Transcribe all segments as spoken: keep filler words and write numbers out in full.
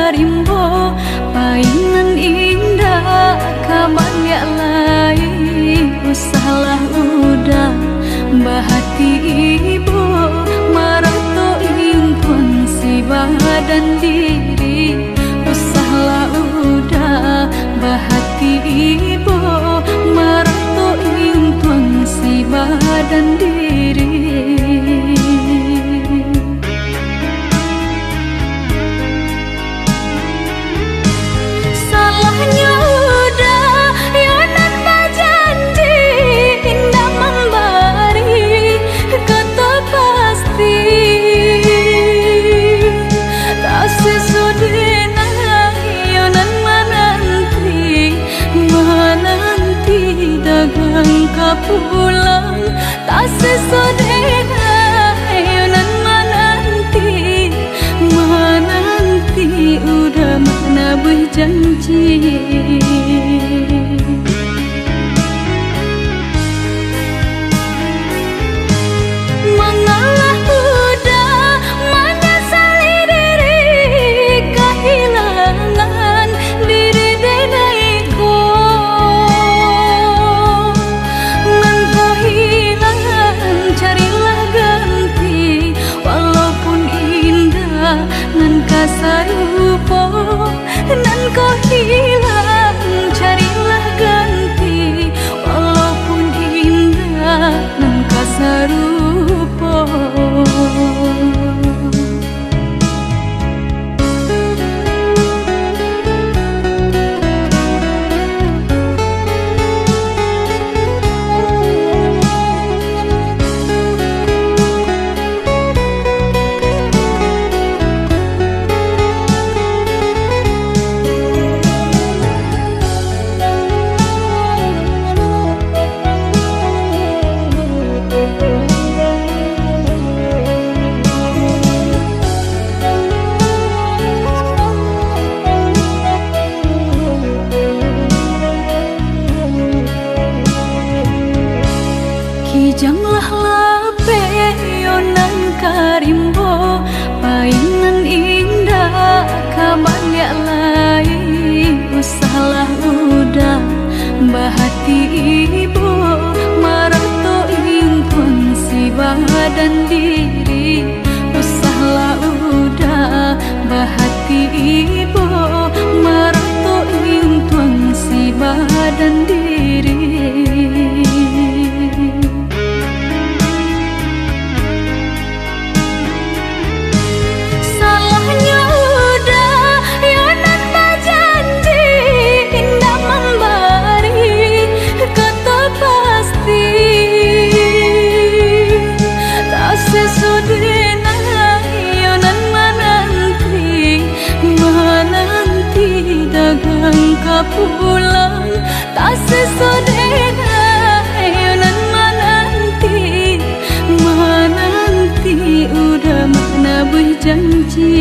Rimbo, pai nan indak ka baliak lai. Usahlah uda bahati ibo, marato intuan si badan diri. Usahlah uda bahati ibo, marato intuan si badan diri. Salahnyo uda, yo nan bajanji indak mambari kato pasti. Taseso dek nan, yo nan mananti, mananti dagang ka pulang. Taseso dek nan, yo nan mananti, mananti uda manabuih janji. Mangalah uda manyasali diri, kahilangan diri denai ko. Nan ko hilang, carilah ganti, walaupun indak nan ka sarupo. Nan ko hilang, carilah ganti, walaupun indak nan ka sarupo. Kijanglah lapeh, yo nan ka rimbo, pai nan indak ka baliak lai. Usahlah uda bahati ibo, marato intuan si badan diri. Usahlah uda bahati ibo, marato intuan si badan diri. Salahnyo uda, yo nan bajanji indak mambari kato pasti. Taseso dek nan, yo nan mananti, mananti dagang ka pulang. Taseso dek nan, yo nan mananti, mananti uda manabuih janji.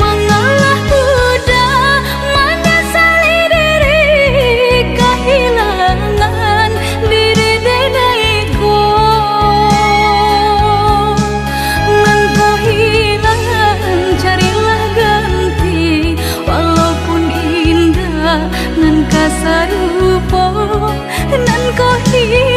Mangalah uda manyasali diri, kahilangan diri denai ko. Nan ko hilang, carilah ganti, walaupun indak nan ka sarupo. Nan ko hilang,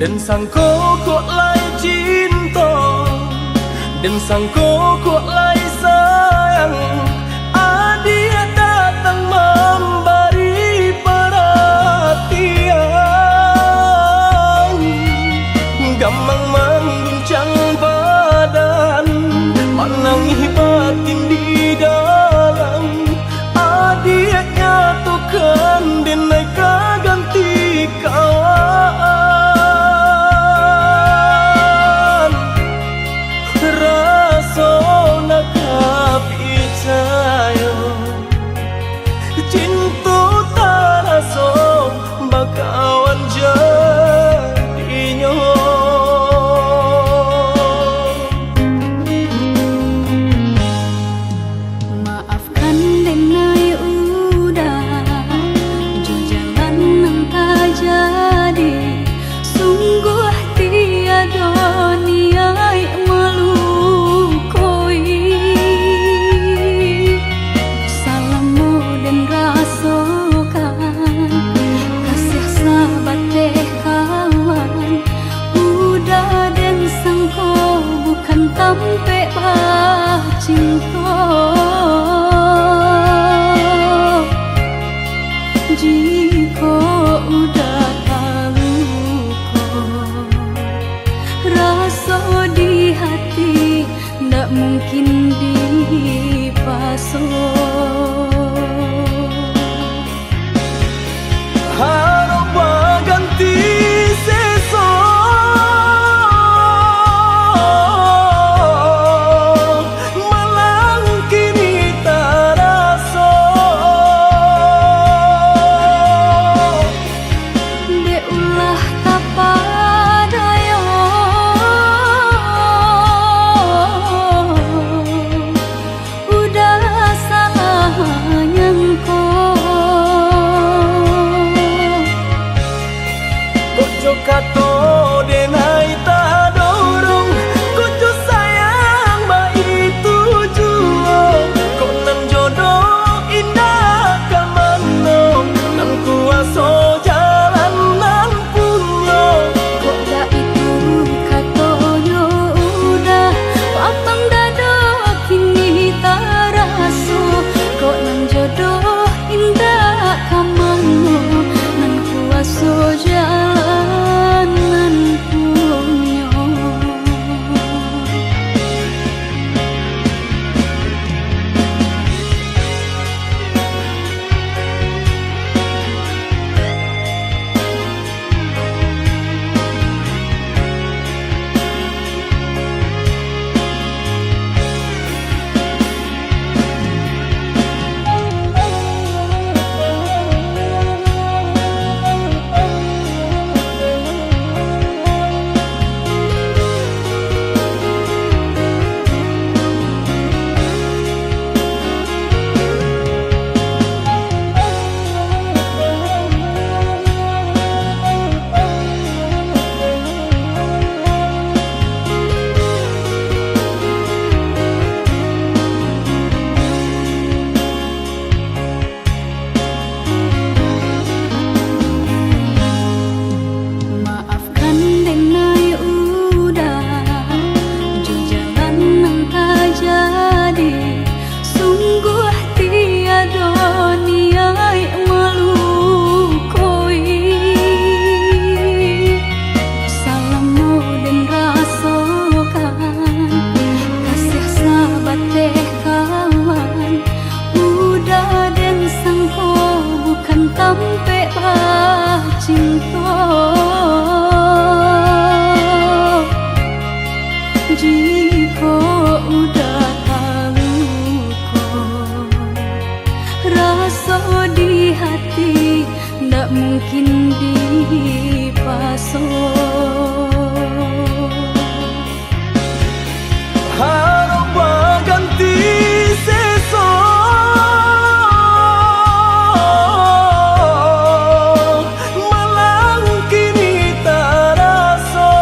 Den sangko kok lai cinto, den sangko kok lai sayang, adiak datang mambari paratian. Gamang mangguncang badan, manangih batin di dalam. Adiak nyatokan, den ai ka ganti kawan. Raso nak ka picayo, cinto taraso bakawan jadinyo. Maafkan den ai Uda, jo jalan nan tajadi, sungguah tiado niaik malukoi. Salamo den rasokan, kasiah sabateh kawan, Uda den sangko bukan tampek bacinto. Jikok Uda taluko, raso di hati ndak mungkin dipaso. Harok baganti seso, malang kini taraso. Dek ulah tapadayo, Uda salah manyangko. Kok jo kato den ai tadorong, kok jo sayang baitu juo. Kok nan jodoh indak ka mano, nan kuaso jalan nan punyo. Kok baitu katonyo Uda, lapang dado kini taraso. Kok nan jodoh indak ka mano, nan kuaso jalan nan punyo. Maafkan den ai Uda, jo jalan nan tajadi, sungguah tiado niaik malukoi. Salamo den rasokan, kasiah sabateh kawan, Uda den sangko bukan tampek bacinto. Jikok Uda taluko, raso di hati ndak mungkin dipaso. Harok baganti seso, malang kini taraso.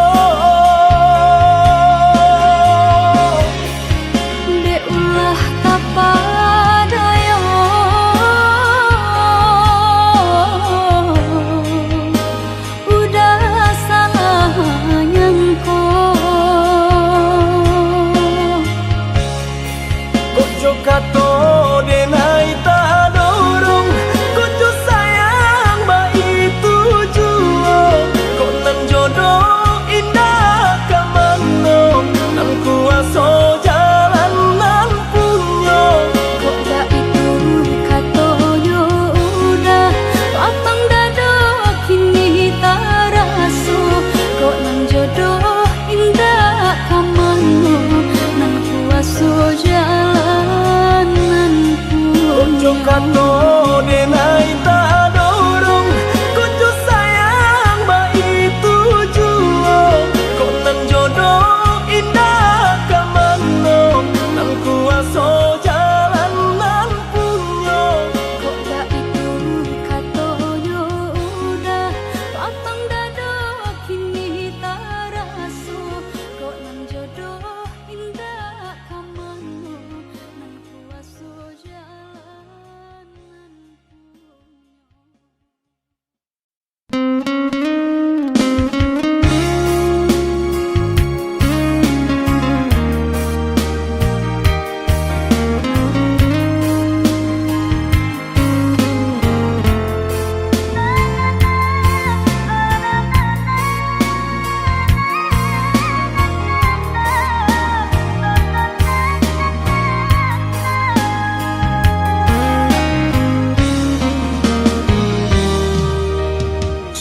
Dek ulah tapadayo, Uda salah Kato denai tadorong, kok jo sayang baitu juo, kok nan jodoh indak ka mano, nan kuaso jalan nan punyo. Kok baitu katonyo udah, lapang dado kini taraso, kok nan jodoh indak ka mano, nan kuaso jalan nan punyo. Kok jo kato denai tadorong, kok jo sayang baitu juo, kok nan jodoh indak ka mano, nan kuaso jalan nan punyo. Kok baitu katonyo udah, lapang dado kini taraso, kok nan jodoh indak ka mano, nan kuaso jalan nan punyo.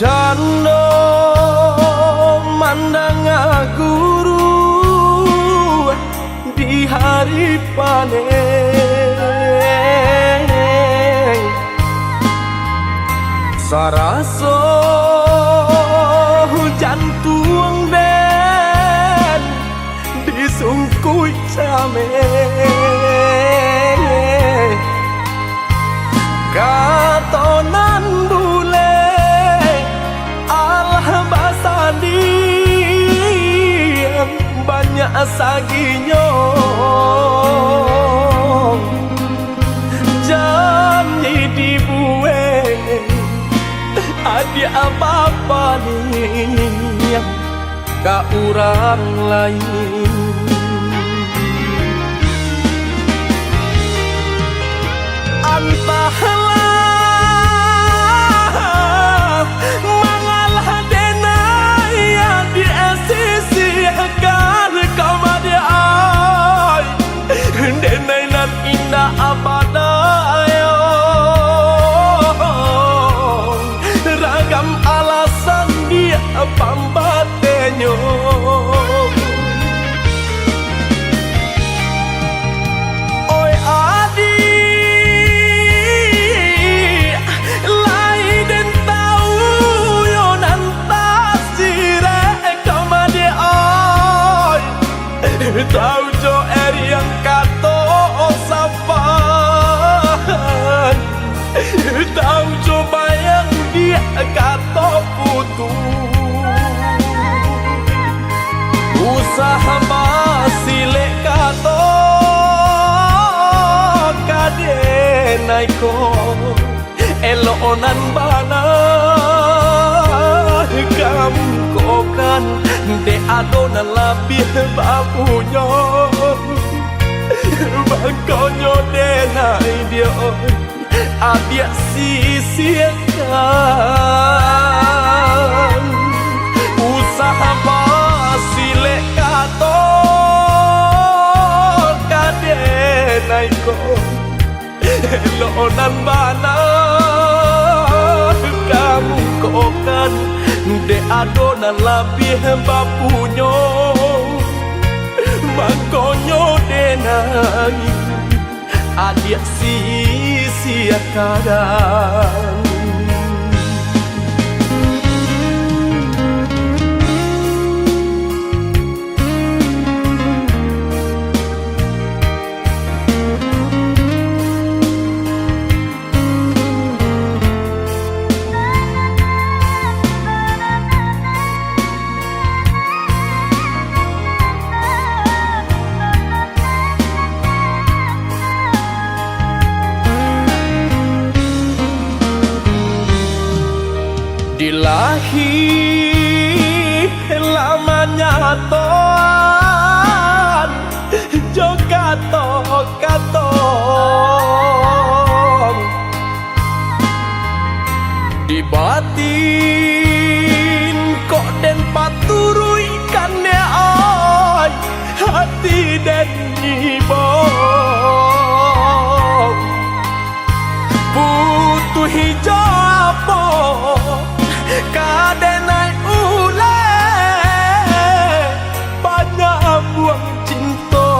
Cando mandanga guru di hari paneh, saraso jantuang den disungkuik cameh. Kato nan bulek alah basandiang banyak saginyo. Jan dibuek adiak bapaliang ka urang lain. Antahlah mangalah denai adiak sisiakan ka madiak ai. Denai nan indak abadayo, ragam alasan diak pambatenyo. Oi adiak, lai den tau yo nan tasirek ka madiak ai. Tau jo eriang kato sapan, tau jo bayang diak kato putuih. Usah basilek kato ka denai ko. Elok nan bana kamukokan, dek ado nan labiah bapunyo. Mangkonyo denai diak, adiak sisiakan. Usah basilek kato ka denai ko. Elok nan bana kamukokan, dek ado nan labiah bapunyo. Mangkonyo denai adiak sisiakan. Dilahi lah manyatoan jo kato-kato den ibo. Putuih jo apo ka denai uleh, banyak buang cinto.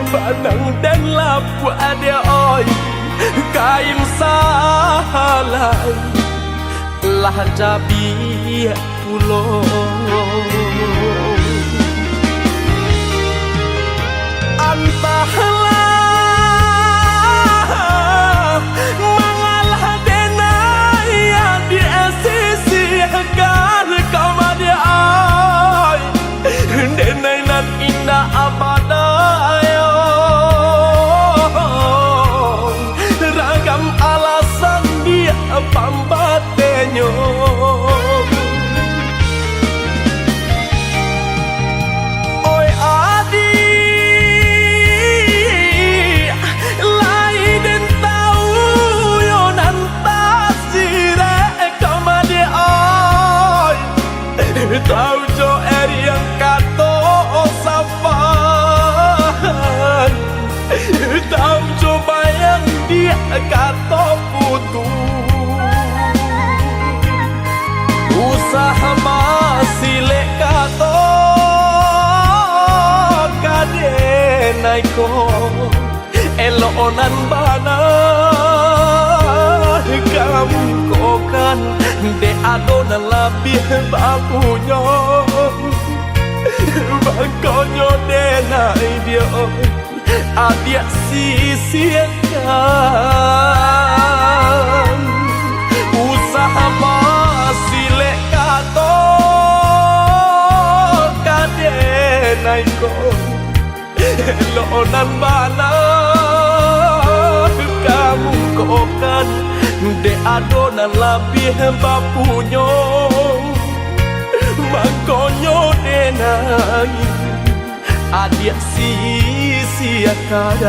Banang den lapuak dia oi, kain sahalai lah cabiak pulo. Antahlah mangalah denai adiak sisiah kar kamadiak ai. Denai nan indak abadayo, ragam alasan diak pambatenyo. Oi adiak, lai den tau yo nan tasirek kamadiak ai. Tau jo eriang kato sapan, tau jo bayang diak kato putuih. Usah basilek kato ka denai ko. Elok nan bana kamu kokan, dek ado nan labiah bapunyo. Mangkonyo denai dio adiak sisiakan, usah basilek kato ka denai ko. Elok nan bana kamu kokan, dek ado nan labiah bapunyo. Mangkonyo denai adiak sisiakan.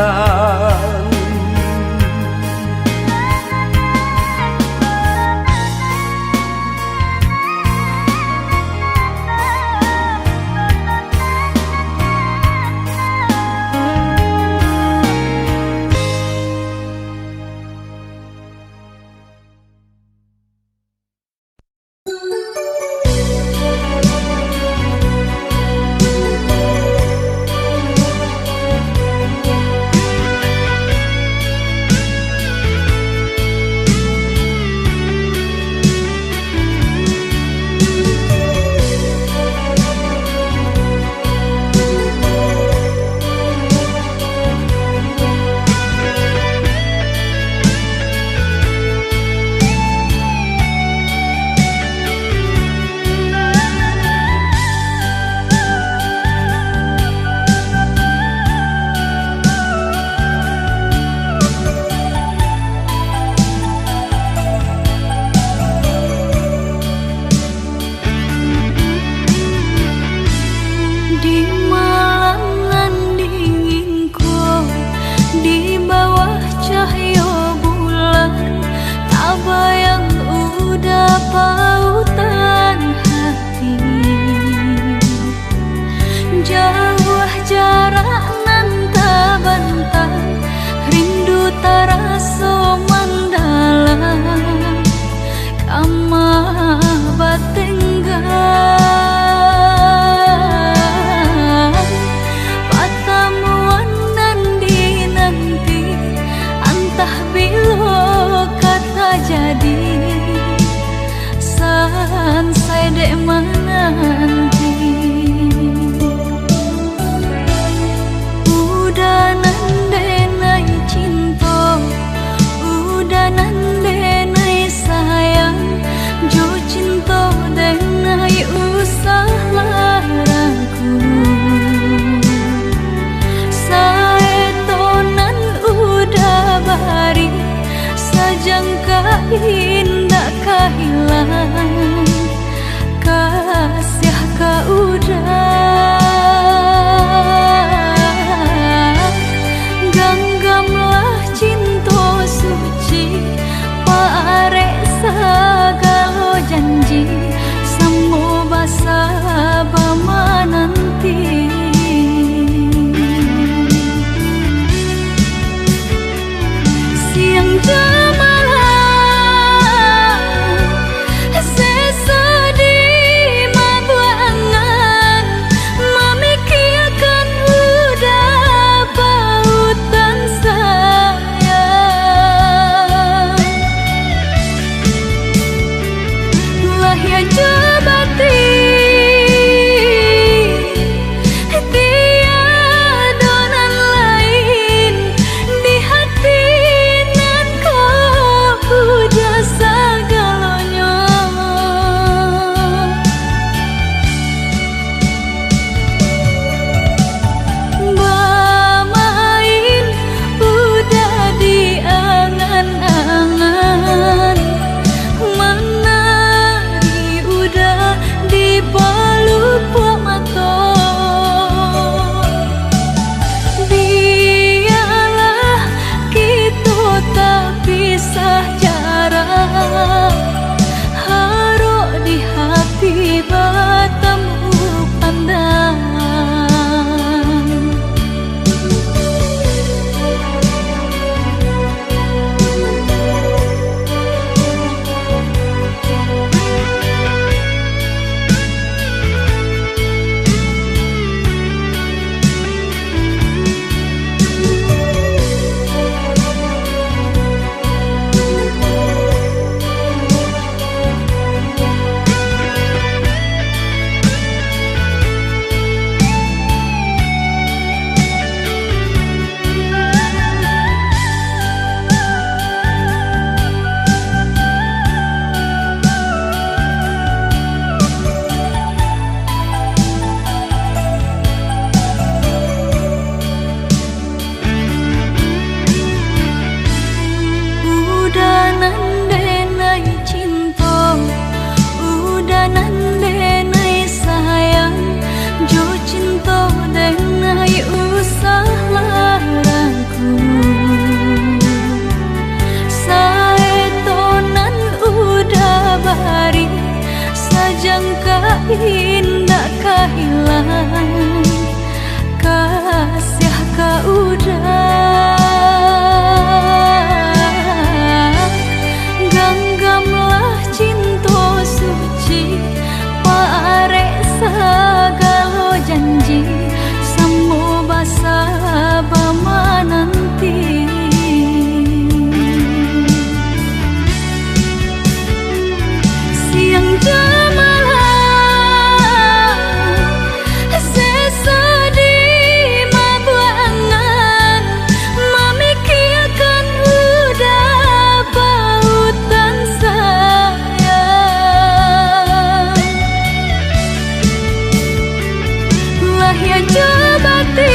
Yo jo batin,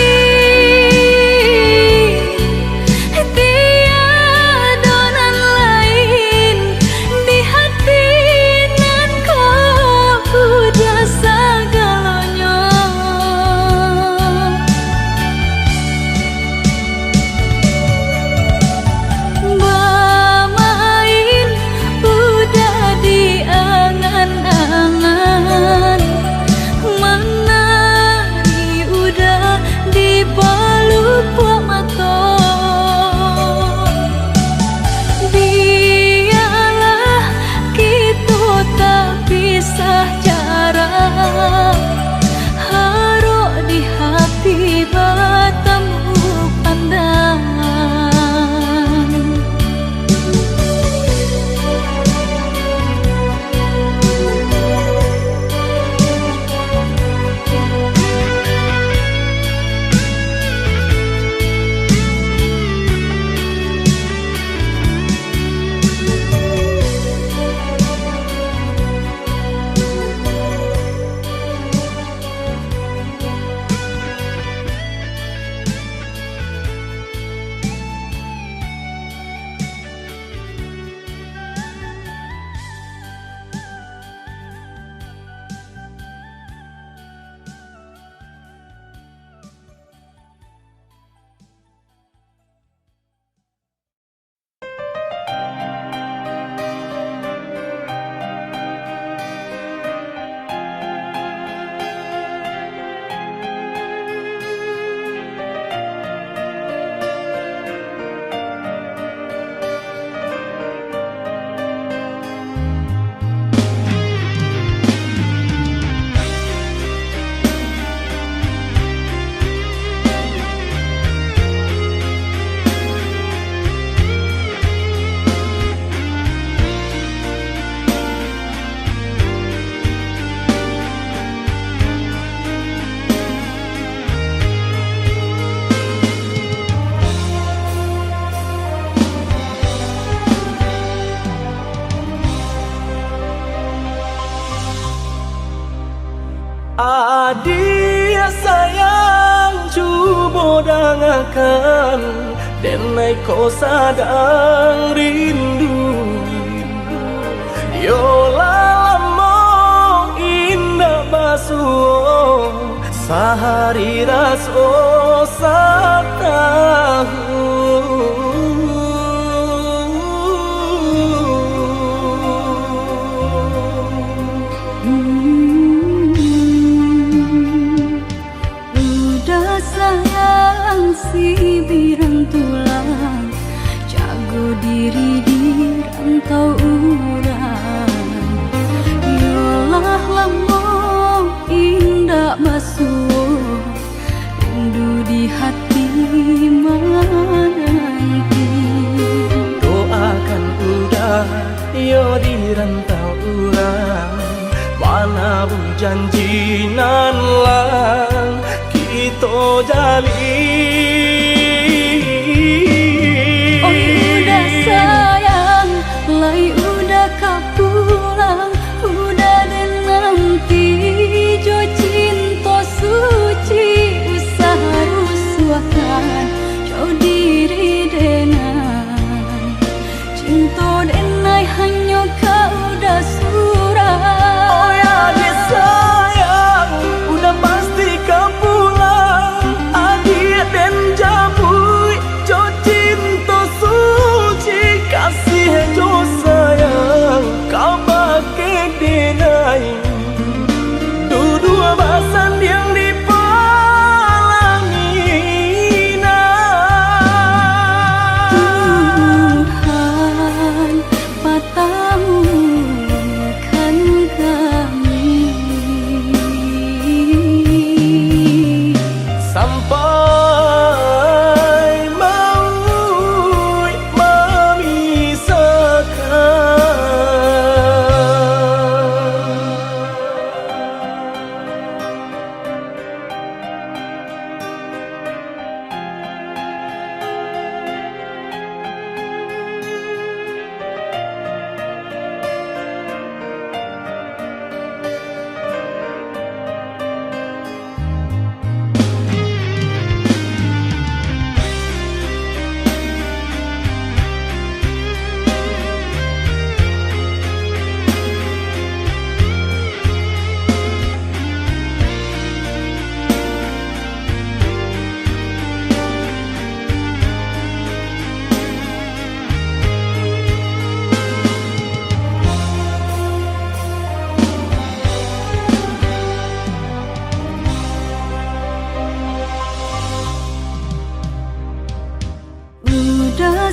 tiado nan lain di hati nan ko udah sagalonyo. Bamain udah di angan-angan, manari udah di palupuak mato. Bialah kito tapisah jarak, harok di hati batamu pandangan. Adiak sayang, cubo dangakan, denai ko sadang rindu. Yo lah lamo indak basuo, sahari raso satahun. Udah sayang si birang tulang, jago diri di rantau urang. Yo lah lamo indak basuo, rindu di hati mananti. Doakan udah yo di rantau urang, manabuih janji nan lah kito jalin. Oi udah sayang, lai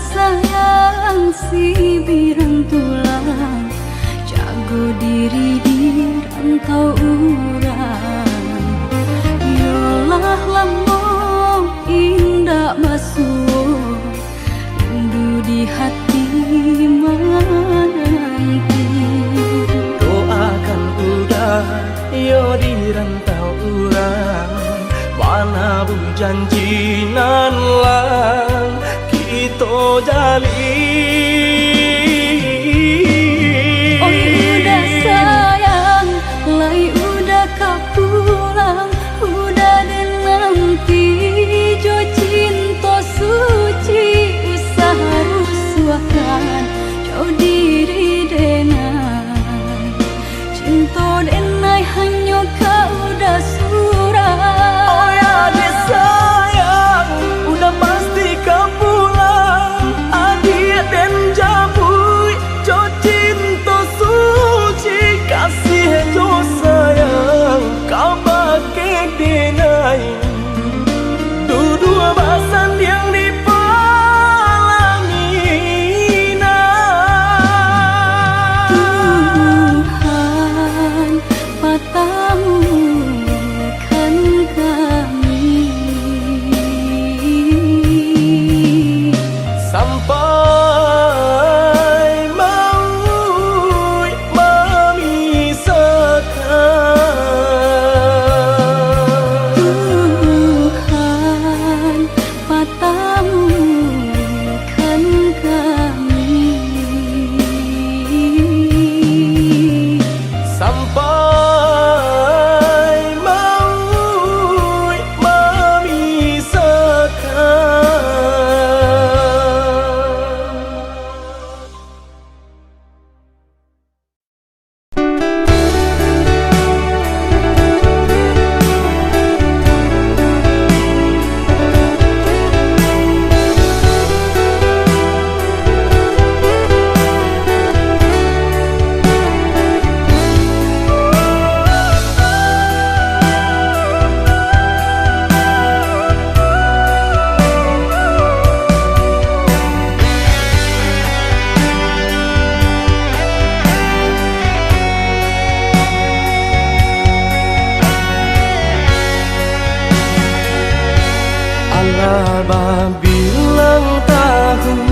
Sayang si biran tulang, jago diri di rantau urang. Yolah lamo indak basuo, rindu di hati mananti. Doakan uda yo di rantau urang, manabuih janji nan lah kito jalin. Oi uda sayang, lai uda ka pulang, uda den nanti jo cinto suci, usah rusuahkan jo diri denai. Cinto denai hanyo ka uda surang. Oi adiak sayang, uda pasti ka pulang. Adiak den jamuik jo cinto suci, kasih jo sayang kabake denai. Duduak basandiang di palaminan. Tuhan patamukan kami. Sampai mauik mamisahkan. Tuhan patamukan kami. Sampai mauik mamisahkan. Alah babilang tahun,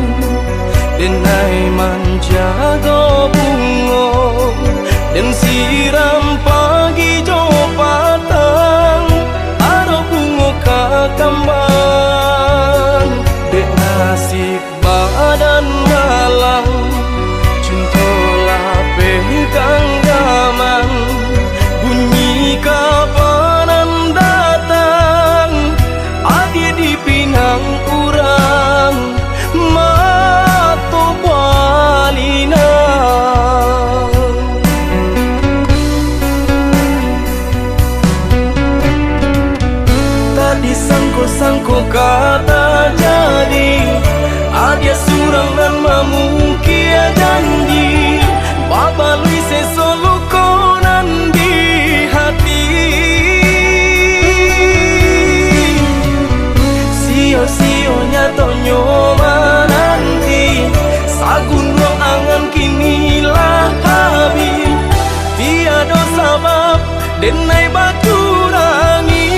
denai manjago bungo, den siram pagi jo patang, aro bungo ka kambang, dek nasib badan malang, cinto lapeh ganggaman, bunyi kapanan datang, adiak dipinang urang, mato balinang. Tak disangko-sangko ka tajadi, adiak surang nan mamungkia janji, babalui seso luko nan di hati. Sio-sio nyatonyo mananti, sagunduang angan kini lah habih. Tiado sabab denai bakurangi.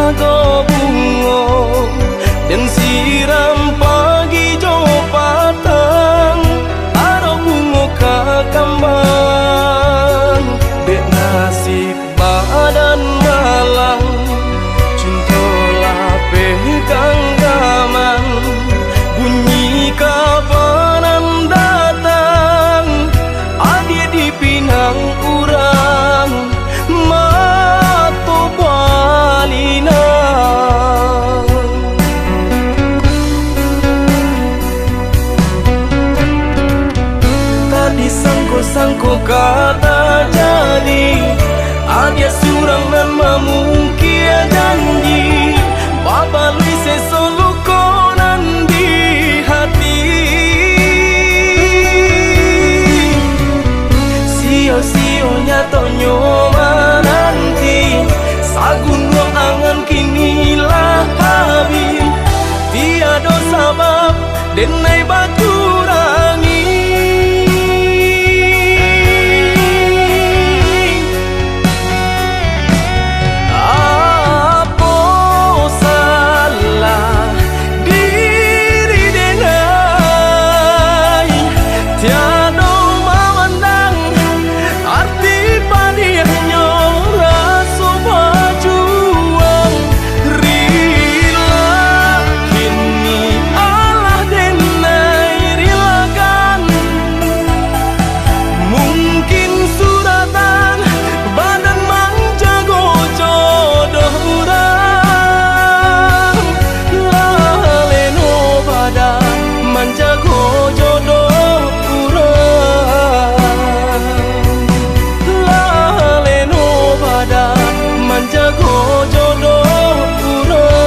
Jago bungo, den siram pagi jo patang, aro bungo ka kambang. Dek nasib badan malang, cinto lapeh ganggaman, bunyi kapanan datang, adiak dipinang urang, mato balinang. Tak disangko-sangko ka tajadi, adiak surang nan mamungkia janji, babalui seso luko nan di hati. Sio-sio nyatonyo mananti, sagunuang angan kini lah abih. Tiado sabab den lai bakurangi. Apo salah diri den ai, tiado mamandang arti padiahnyo raso bajuang. Rila kini alah den lai rilakan. Mungkin suratan badan manjago jodoh urang, laleno badan manjago jodoh urang, laleno badan manjago jodoh urang.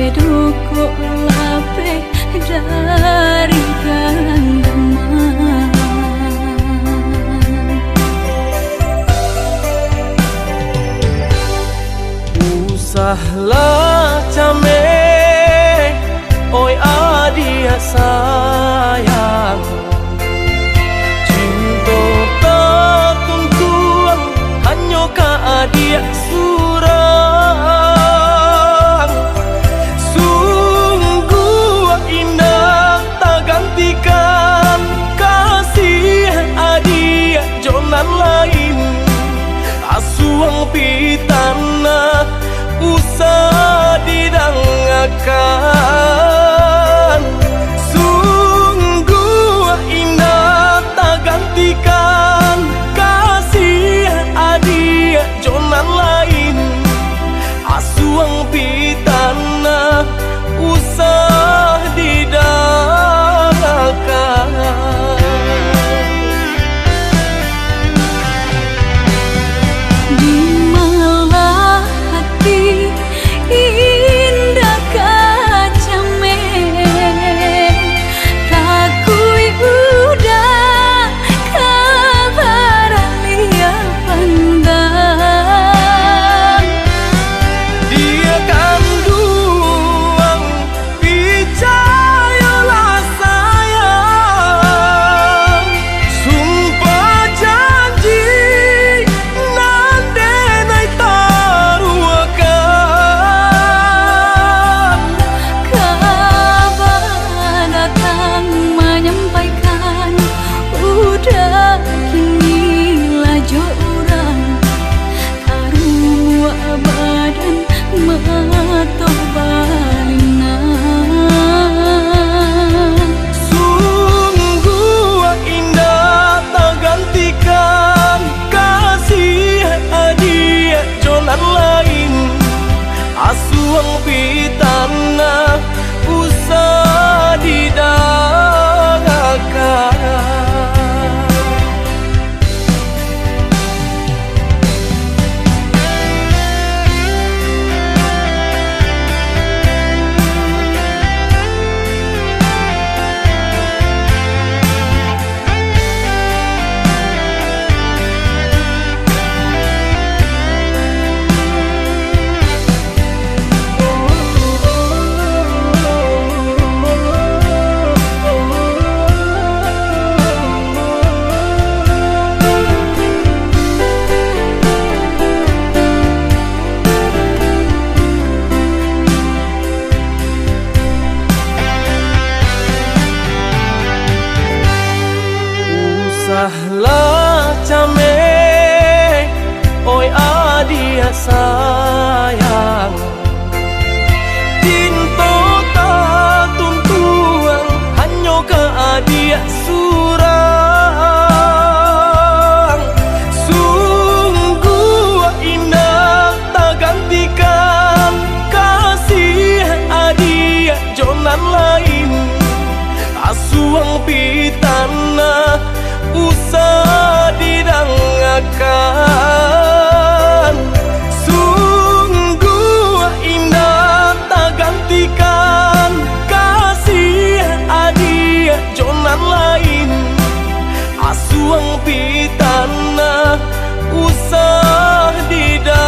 Dukuk lapeh dari ganggaman. Usahlah cameh, oi adiak sayang. Cinto tatuntuang hanyo ka adiak surang. Sungguah indak tagantikan kasih adiak jo nan lain. Asuang pitanah usah didangakan. Sungguah indak tagantikan kasih adiak jo nan lain. Asuang pitanah usah didangakan. Di malah hati indak ka cameh, takuik udah ka baraliah pandang. Diak kanduang, picayolah sayang, sumpah janji nan denai taruahkan. Kaba datang manyampaikan, udah kini lah jo urang. Taruah badan mato balinang. Sungguah indak tagantikan kasih adiak jo nan lain. Asuang pitanah usah didangakan. Usahlah cameh, oi adiak sayang. Cinto tatuntuang hanyo ka adiak surang. Sungguah indak tagantikan kasih adiak jo nan lain. Asuang pitanah usah didangakan. Sungguah indak tagantikan kasih adiak jo nan lain. Asuang pitanah usah didangakan.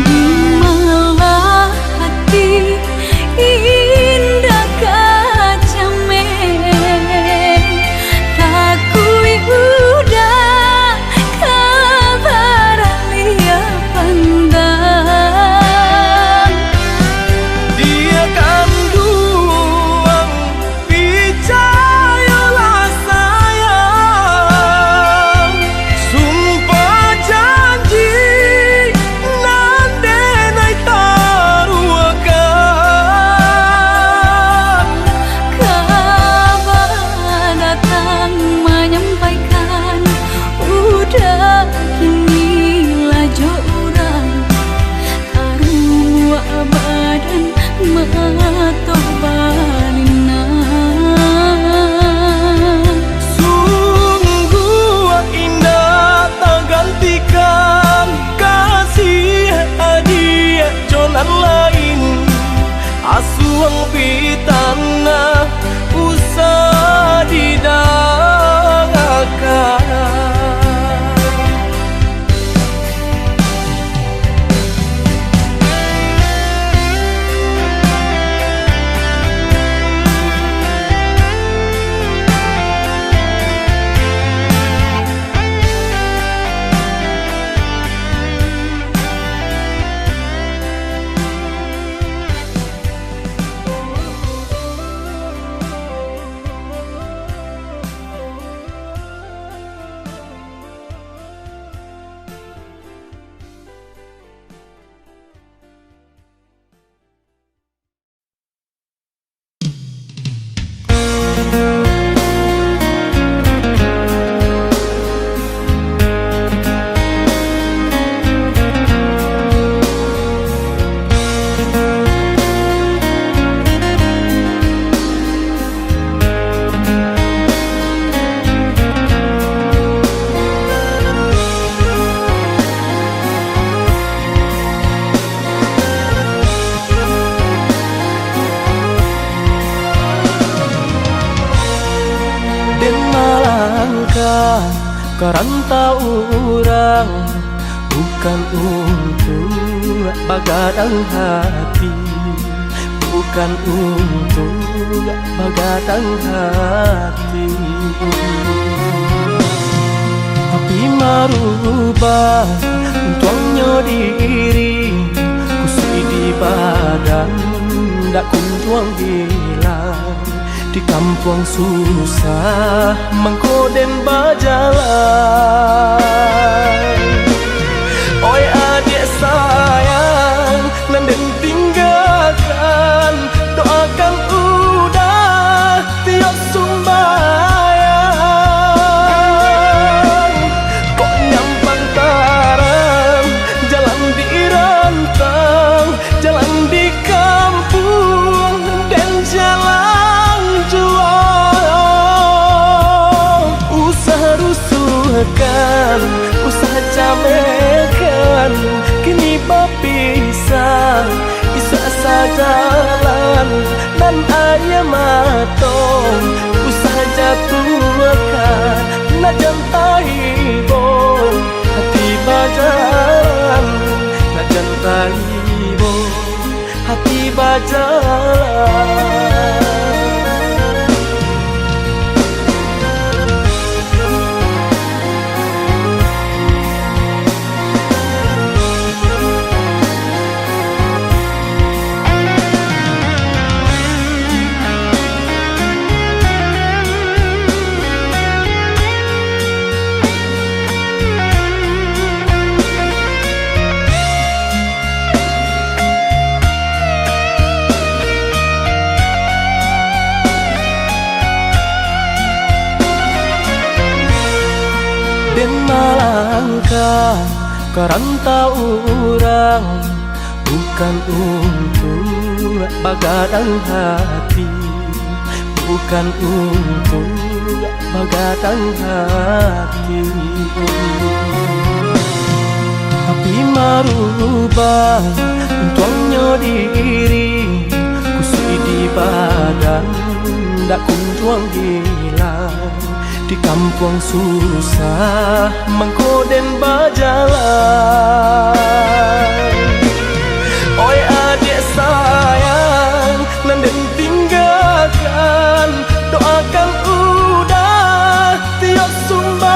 Di malah hati indak ka Karanta urang bukan untuak bagadang hati, bukan untuak bagadang hati. Tapi marubah untuangnyo diri, kusuik di badan dak kunjuang hilang. Di kampuang susah mangko den bajalan. Oi adiak sayang, nan den tinggakan, doakan udah tiok sumbayang. Kok nyampang taram jalan di rantang, jalan di kampuang den jalan juo. Usah rusuahkan, usah camehkan, kini bapisah, isuak sajalan nan aia mato. Usah jatuahkan, nak jan taibo, hati bajalan, nak jan taibo, hati bajalan. Den malangkah ka rantau urang, bukan untuak bagadang hati, bukan untuak bagadang hati. Tapi marubah untuangnyo diri, kusuik di badan dak kunjuang hilang. Di kampuang susah mangko den bajalan. Oi adiak sayang, nan den tinggakan, doakan udah tiok sumbayang.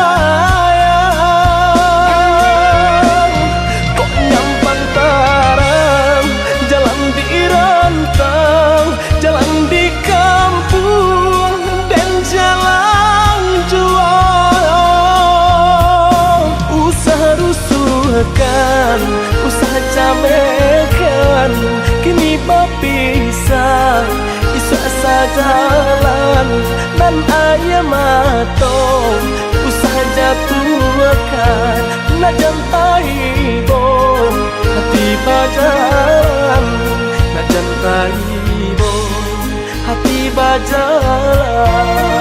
Kok nyampang taram jalan di rantang, jalan di kampuang den jalan juo. Usah rusuahkan, usah camehkan, kini bapisah, isuak sajalan nan aia mato. Usah jatuahkan, nak jan taibo, hati bajalan, nak jan taibo, hati bajalan.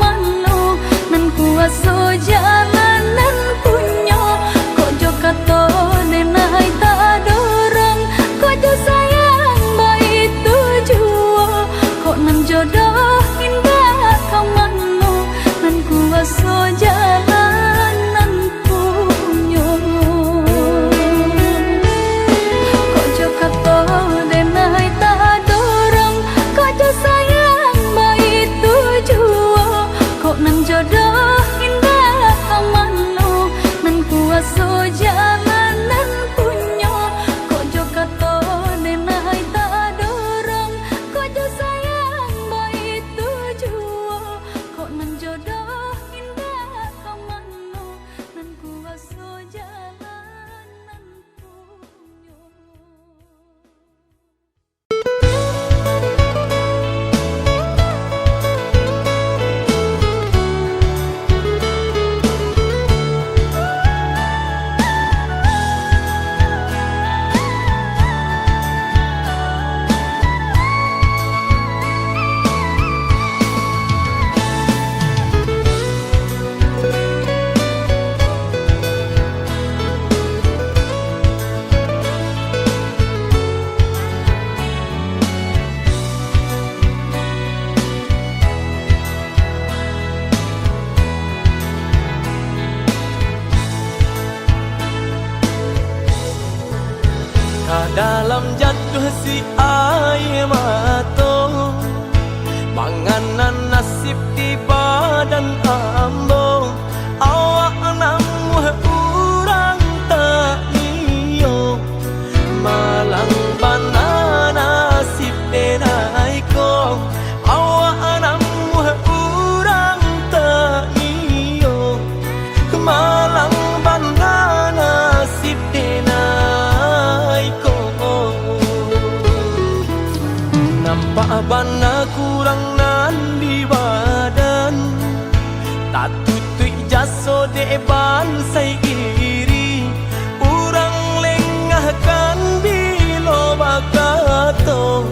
mano, nan kuaso jalanan punyo. Kok jo kato denai tadorong, kok jo sayang baitu juo. Kok nan jodoh indak ka mano, nan kuaso jalanan punyo. Kok jo kato denai tadorong, kok jo sayang baitu juo. Kok nan jodoh indak ka mano, nan kuaso jalanan punyo. Kok jo kato denai tadorong, kok jo sayang baitu juo. Kok nan jodoh indak ka mano, nan kuaso jalanan punyo. Ka dalam jatuah si aia mato, mangana nasib di badan ambo. Awak namuah urang tak iyo, malang bana nasib denai ko. Awak namuah urang tak iyo, malang bana nasib denai ko. Nampak bana kurang nan di badan, tatutuik jaso dek bansai iri. Urang lengahkan bilo bakato,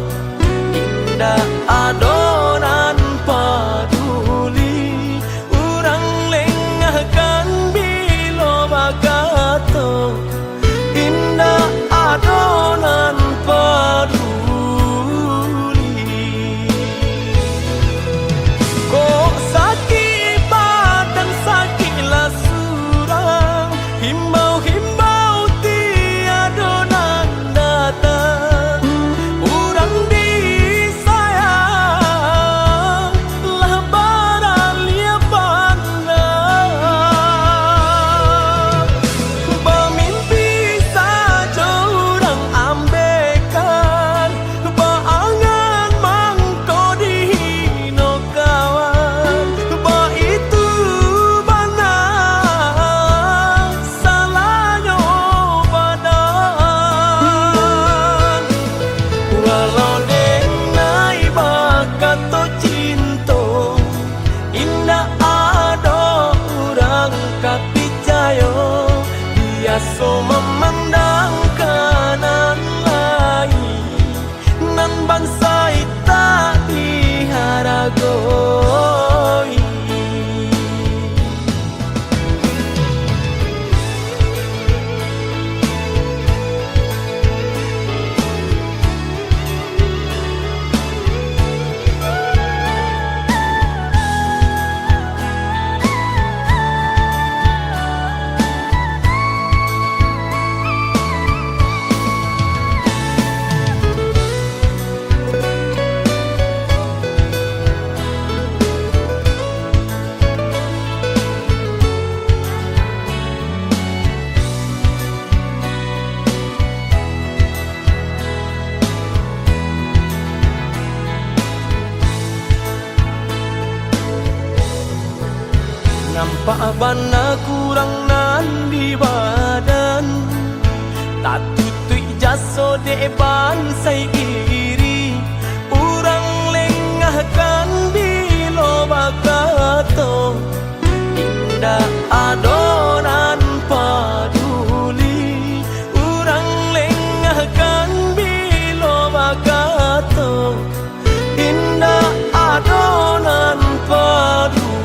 indak ado nan paduli. Urang lengahkan bilo bakato, indak ado nan paduli. Kok sakik badan, sakiklah surang, himbau-himbau tiado nan datang. Urang disayang lah baraliah pandang. Bamimpi sajo urang ambekan, baangan mangko dihino kawan. Baitu bana salahnyo badan. Walau denai bakato cinto, indak ado urang ka picayo. Biaso mamandang ka nan lain, nan bansai tak diharagoi. Nampak bana kurang nan di badan, tatutuik jaso dek bansai iri. Urang lengahkan bilo bakato, indak ado nan paduli. Urang lengahkan bilo bakato, indak ado nan paduli.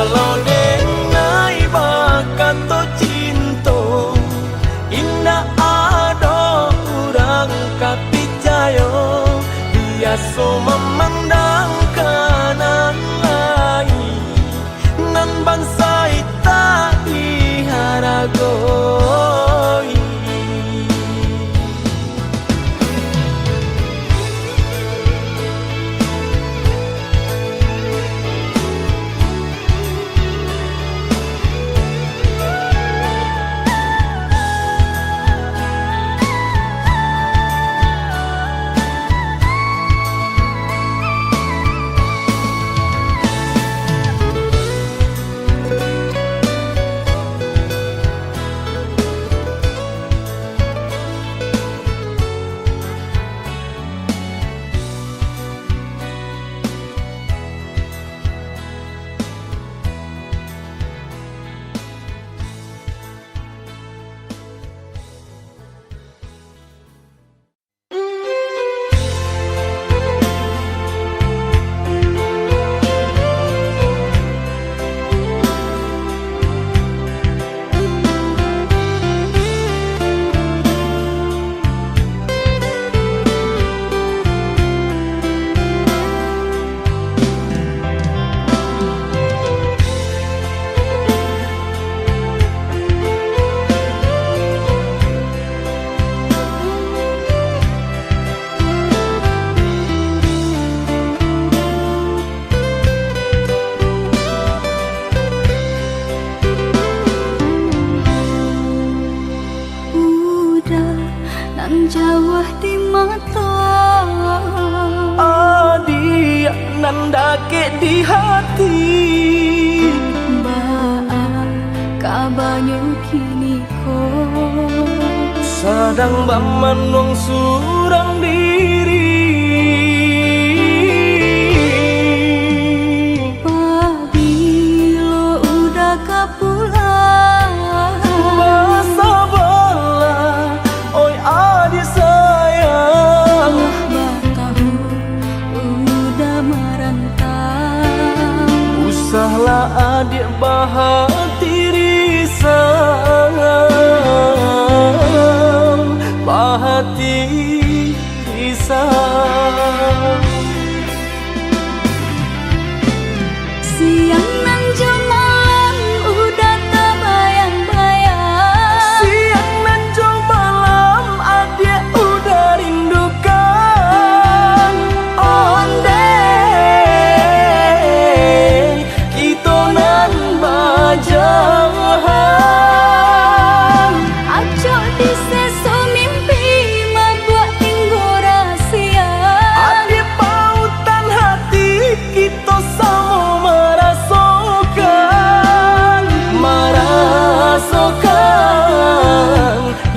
Kalau denai bakato cinto, indak ado urang ka picayo, biaso mamandang ka nan lain, nan bansaik tak diharagoi. Uda nan jauah di mato, adiak nan dakek di hati. Baa kabanyo kini ko? Sadang bamanuang surang diri. Pabilo Uda ka pulang? Basabalah, oi adiak sayang. Lah batahun Uda marantau. Usahlah adiak bahati risau, bahati risau. Siang nan jo malam Uda tabayang-bayang. Siang nan jo malam adiak Uda rindukan. Ondeh kito nan bajauhan. Acok diseso mimpi, mabuak tinggo rasia. Adiak pautan hati, kito samo marasokan, marasokan,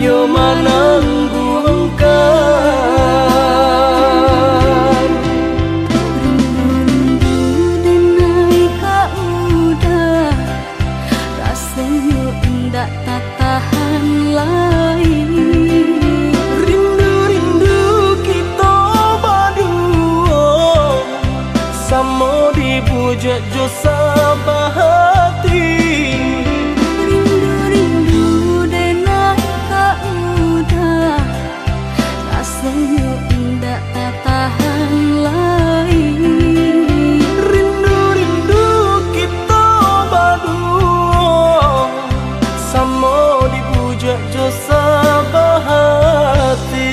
yo manangguangkan. Rindu-rindu denai ka Uda, rasonyo indak tatahan lai. Rindu-rindu kito baduo, samo dibujuak jo sabahati. Rindu-rindu denai ka Uda, rasonyo indak tatahan lai. Rindu-rindu kito baduo, samo dibujuak jo sabahati.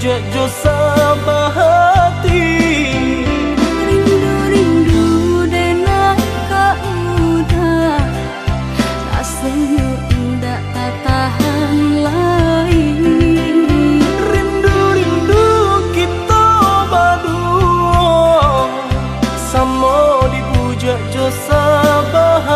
Cek jo sabahati. Rindu-rindu dek nan ka udah, rasonyo indak tatahan lai. Rindu-rindu kito baduo, samo dibujak jo sabahati.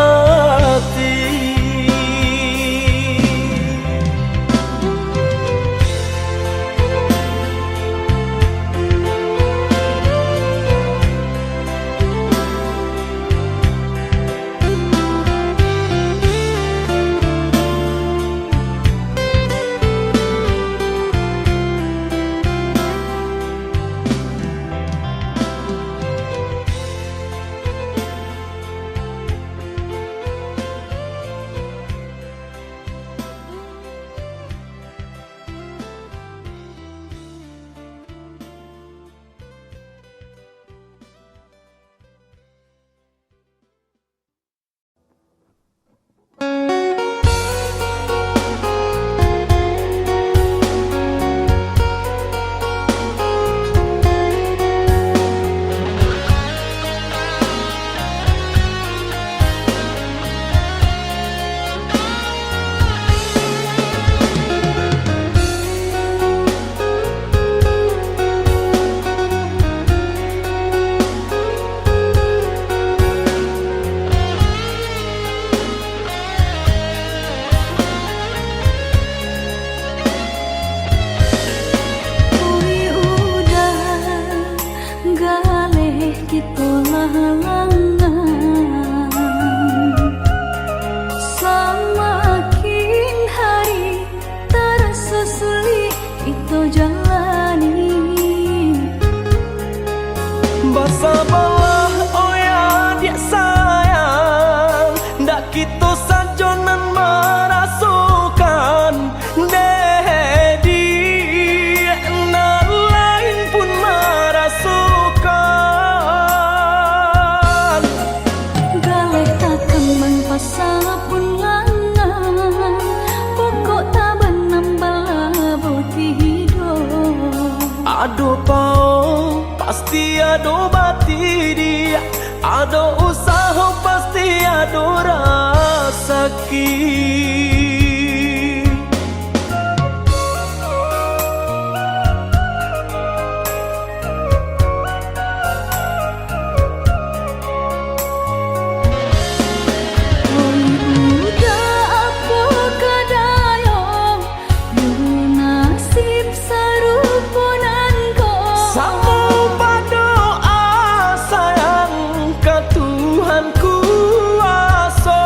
Oi udah, galeh kito lah langang. Samakin hari taraso sulik kito jalani. Basabalah, oi adiak sayang, ndak kito sajo nan marasokan, dek diak nan lain pun marasokan. Galeh takambang pasa pun langang, pokok tabanam balabuah tido. Ado pao, pasti ado batidi, ado usaho, pasti ado rasaki. Oi udah, apo ka dayo, yo nasib sarupo nan ko. Samo badoa sayang ka Tuhan kuaso.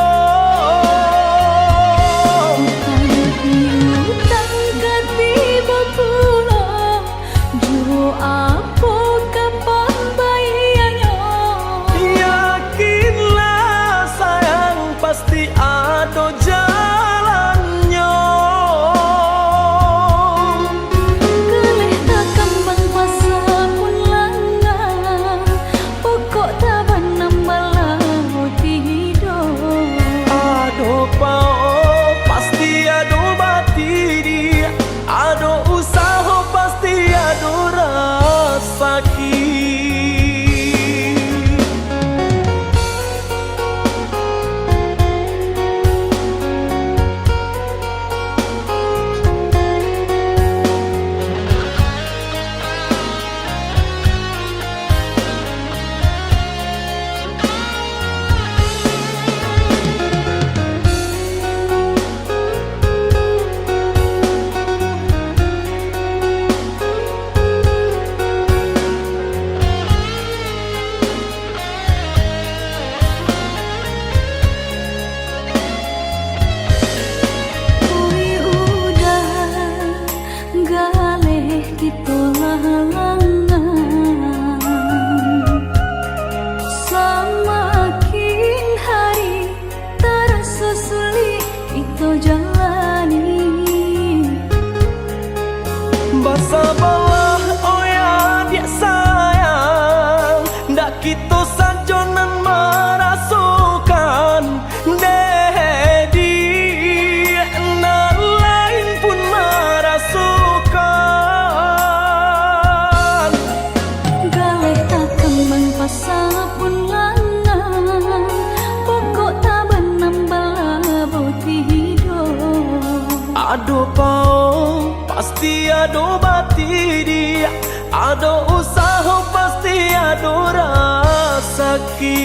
Ado pao, pasti ado batidi, ado usaho, pasti ado rasaki.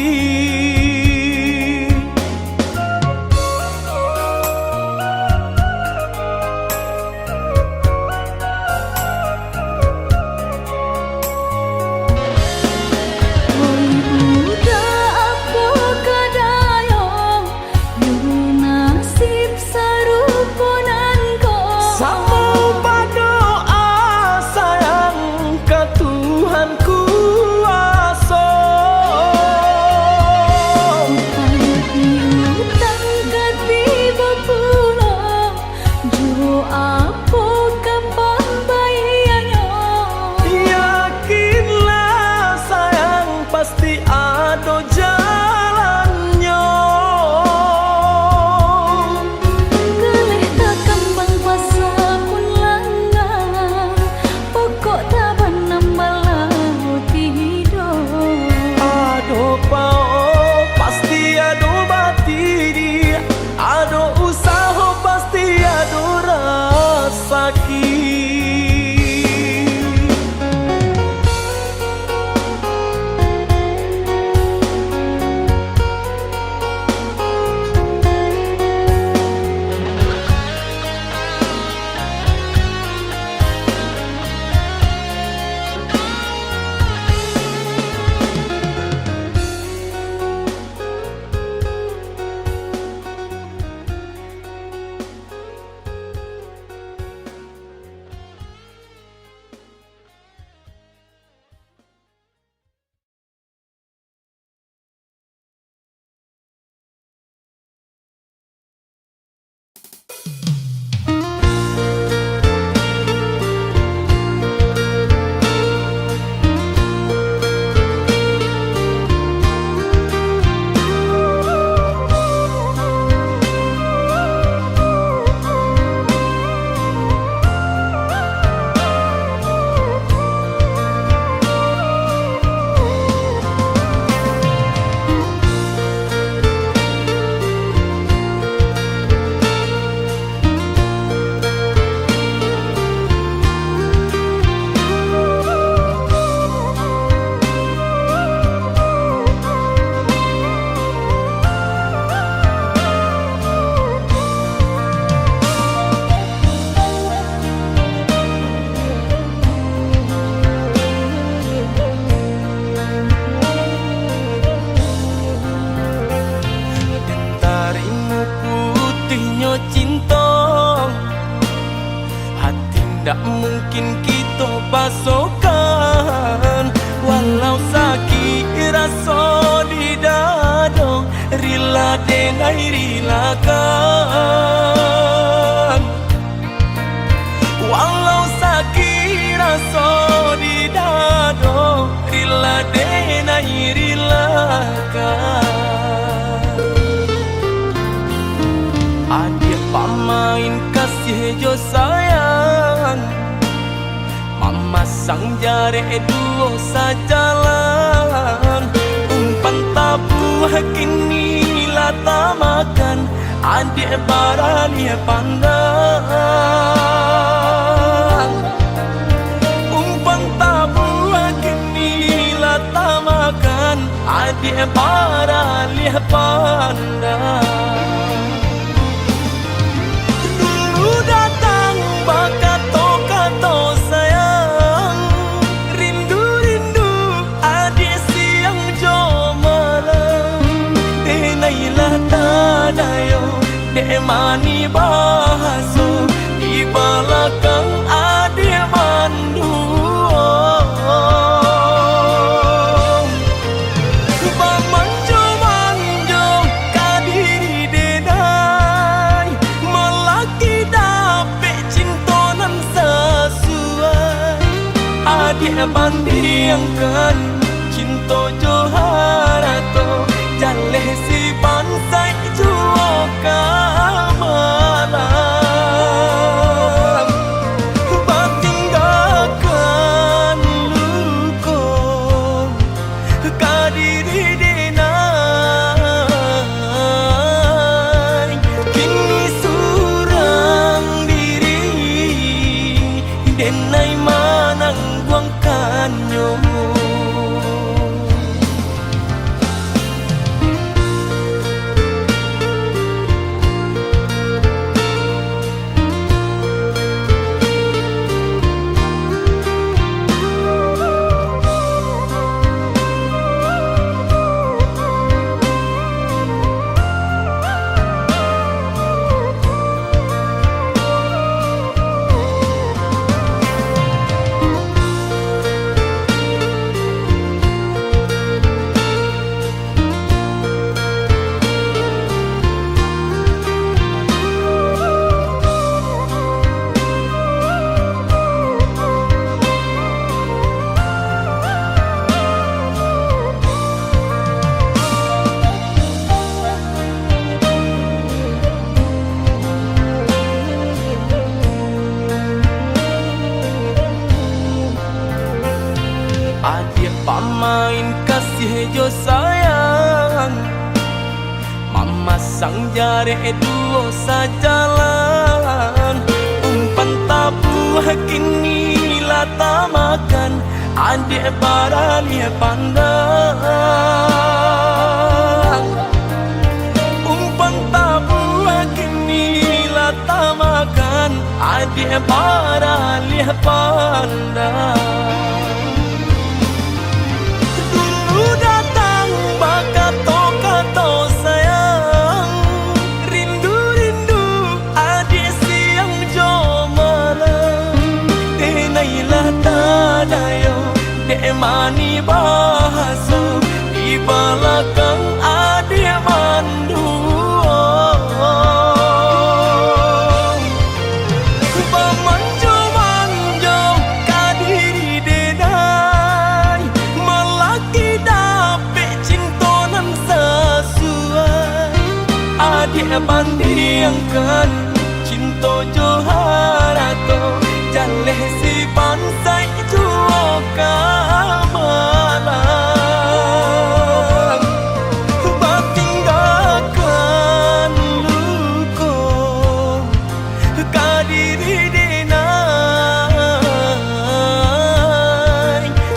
Oi budak, apo ka dayo, yo nasib sarupo nan ko. Samo badoa sayang ka Tuhan kuaso. Utang piutang ka tibo pulo, jo apo ka pambayannyo? Yakinlah sayang, pasti ado jalannyo. Galeh takambang pasa pun langgang, pokok tabanam balaho tido. Ado pao, pasti ado batidi, ado usaho, pasti ado rasaki. Tarimo putihnyo cinto, hati ndak mungkin kito pasokan. Walau sakik raso di dado, rila denai rilakan. Walau sakik raso di dado, rila denai rilakan. Adiak pamain kasih jo sayang, mamasang jarek duo sajalan. Umpan tabuah kini lah tamakan, adiak baralih pandang. Umpan tabuah kini lah tamakan, adiak baralih pandang. Dulu datang bakato-kato sayang, rindu-rindu adiak siang jo malam. Denai lah tadayo dek manih bahaso, di balakang adiak manduo. Bamanjo-manjo ka diri denai, malaki dapek cinto nan sasuai. Adiak bandiangkan cinto jo harato, jaleh si bansaik juo ka malang. Batinggakan luko ka diri denai, kini surang di jo sayang, mamasang jarek duo sajalan. Umpan tabuah kini lah tamakan, adiak baralih pandang. Umpan tabuah kini lah tamakan, adiak baralih pandang. Dulu datang bakato-kato sayang, rindu-rindu adiak siang jo malam. Denai lah tadayo dek manih bahaso, di balakang adiak manduo. Bamanjo-manjo ka diri denai, malaki dapek cinto nan sasuai. Adiak bandiangkan cinto jo harato, jaleh si bansaik juo ka malang. Batinggakan luko ka diri denai,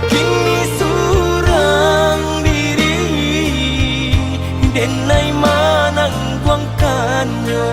kini surang diri denai manangguangkannyo.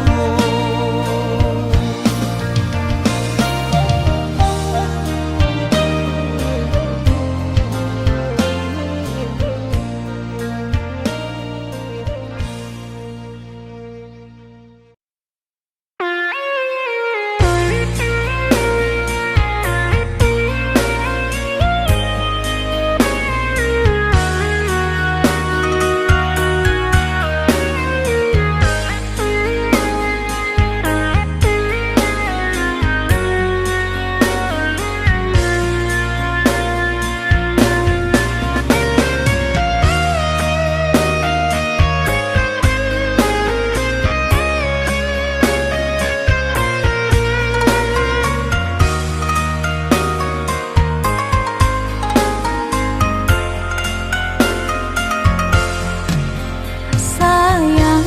Sayang,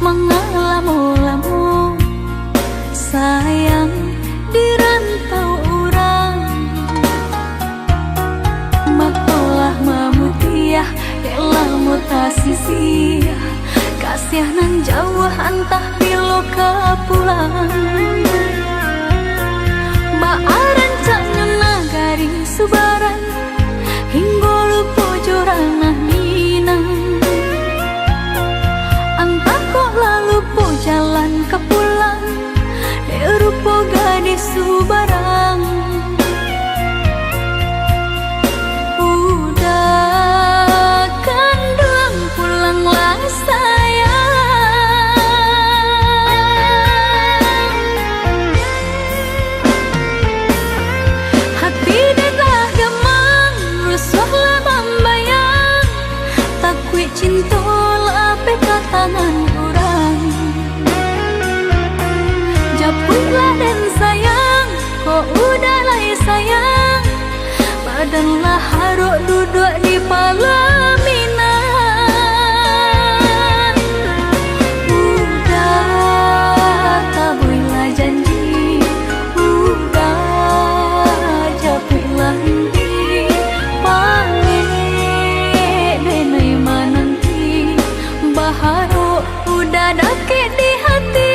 mangalamo-lamo, sayang, di rantau urang. Mato lah mamutiah, dek lamo tasisiah, kasiah nan jauah antah bilo ka pulang. Baa rancaknyo nagari subarang, hinggo lupo jo ranah Minang. Antah kok lah lupo jalan ka pulang, dek rupo gadih subarang. Uda kanduang pulanglah sayang. Hati den lah gamang, rusuah lah mambayang, takuik cinto lapeh ka tangan urang. Japuiklah den sayang, kok Uda lai sayang, badan lah harok duduak di palaminan. Uda tabuihlah janji, Uda japuiklah henti, pangek denai mananti, baharok Uda dakek di hati.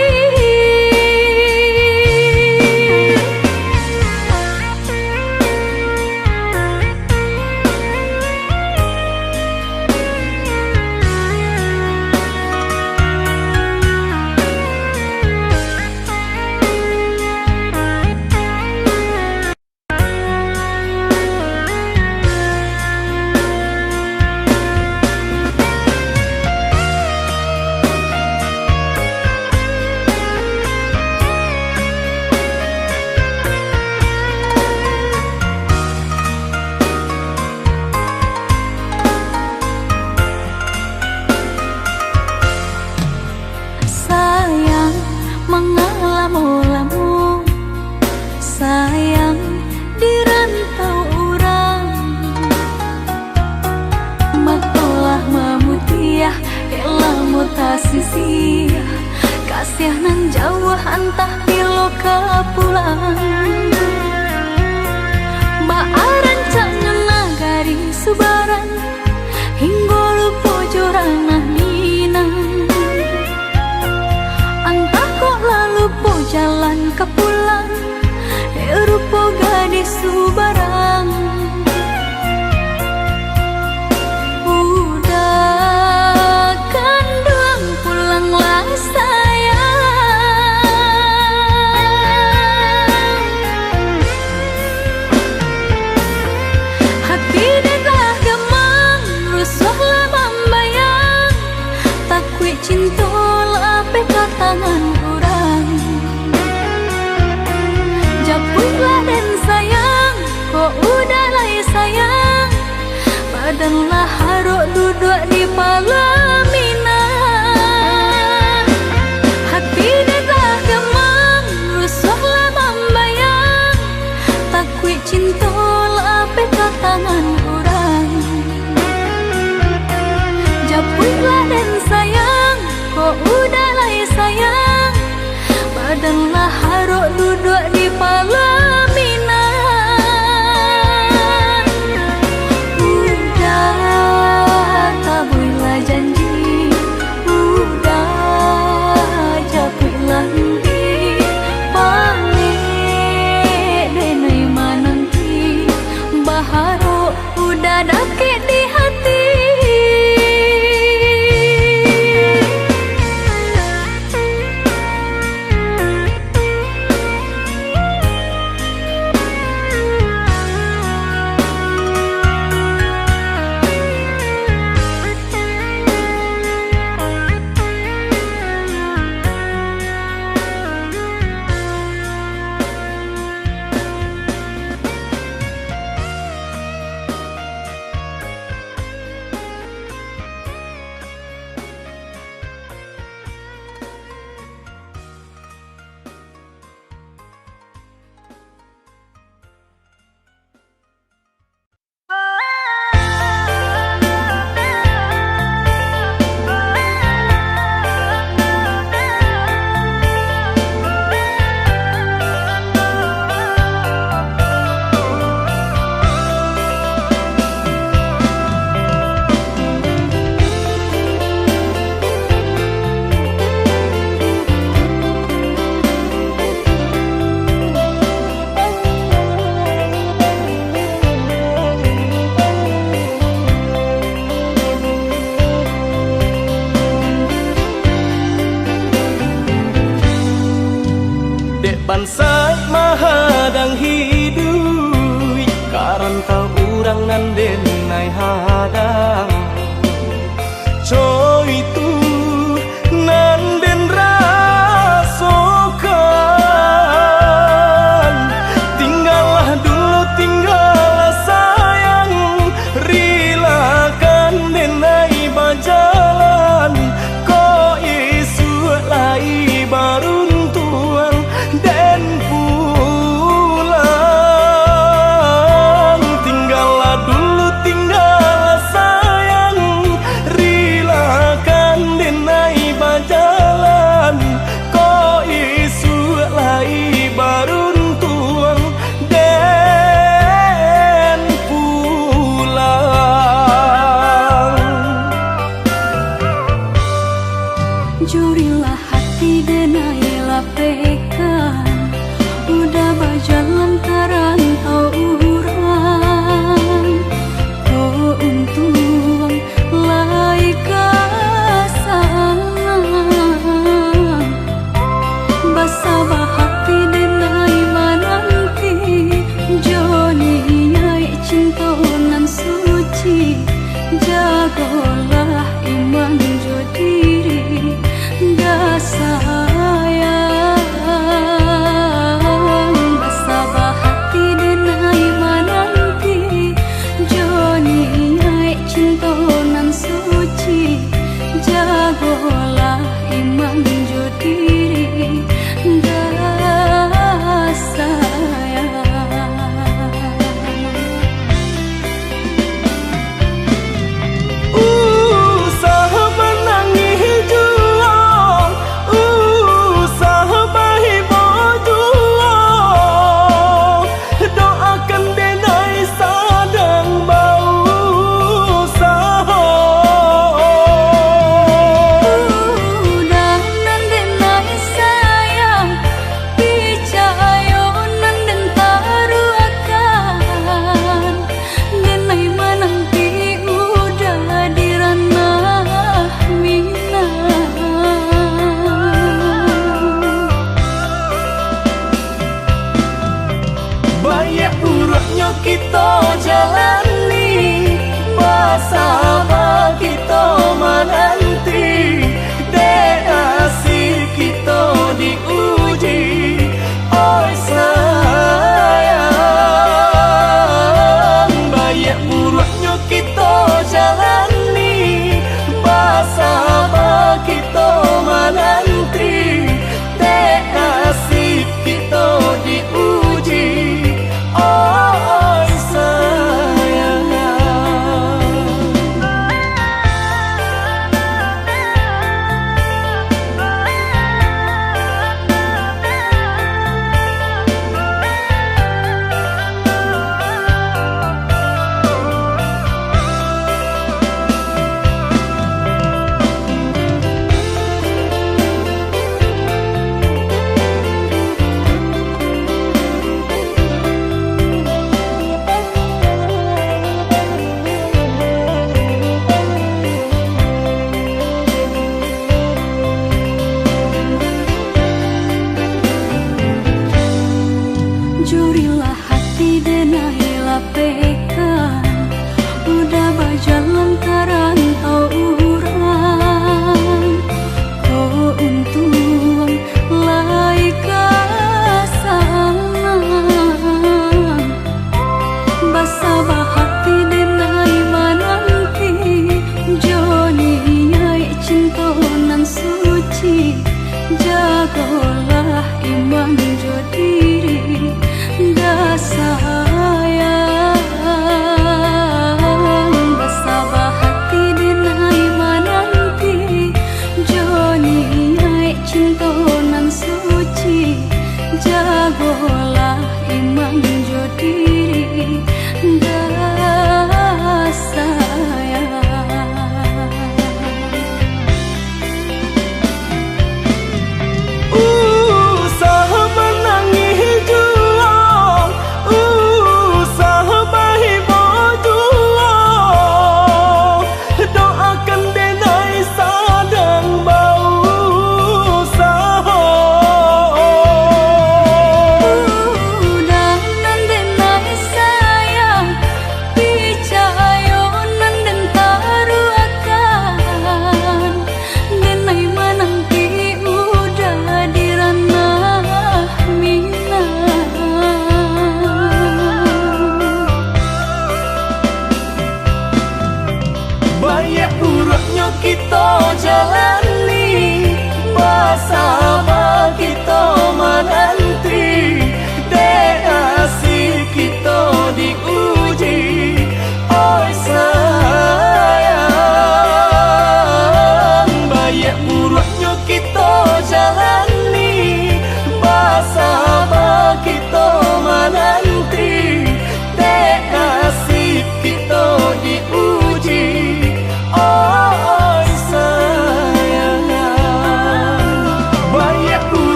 Sisiah, kasiah nan jauah antah bilo ka pulang. Baa rancaknyo nagari Subaran, hinggo lupo jo ranah Minang. Antah kok lah lupo jalan ka pulang, dek rupo gadih Subaran. Uda kanduang pulanglah sayang. Hati den lah gamang, rusuah lah mambayang. Takuik cinto lapeh ka tangan urang. Japuiklah den sayang, kok Uda lai sayang. Badan lah harok duduak di palaminan. Hati den lah gamang, rusuah lah mambayang. Takuik cinto lapeh ka tangan urang. Japuiklah den sayang, kok Uda lai sayang. Badan lah harok duduak di palaminan. Uda tabuihlah janji, Uda japuiklah empi. Panek den ai mananti, baharok Uda dakek di hati. Dek bansaik mahadang hiduik, ka rantau urang nan den ai hadang. Co itu nan den rasokan. Tinggalah dulu, tinggalah sayang, rilakan den ai bajalan. Kok isuak lai baruntuang den pulang. Tinggalah dulu, tinggalah sayang, rilakan den ai bajalan. Kok isuak lai baruntuang den pulang. Jurilah hati den ai lapehkan, Uda bajalan ka rantau urang. Kok untuang lai ka sana. Basabah hati den ai mananti, jo niyaik cinto nan suci. Jagolah iman jo diri, dasai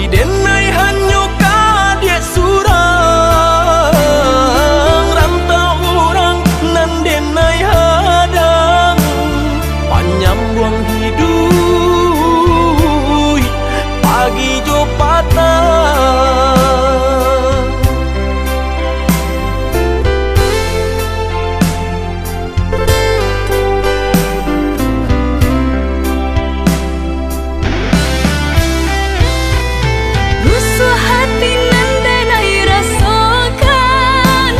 Denai hanyo ka dek surang, rantau urang nan denai hadang, panyambuang hiduik pagi jo patang. Rusuah hati nan denai rasokan,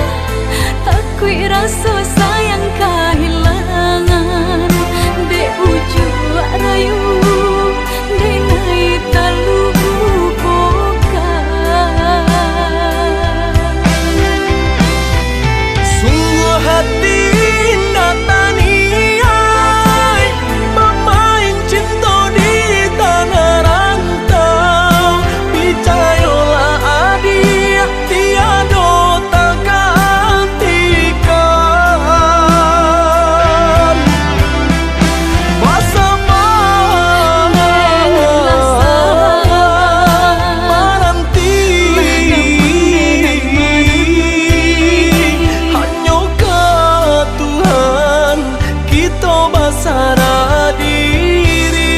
takuik raso sayang kahilangan, dek ujuak rayu denai talupakan. Sungguah hati indak taniai, bamain cinto di tanah rantau. Picayolah adiak, tiado tagantikan. Basabar mananti, hanyo ka Tuhan kito basarah diri.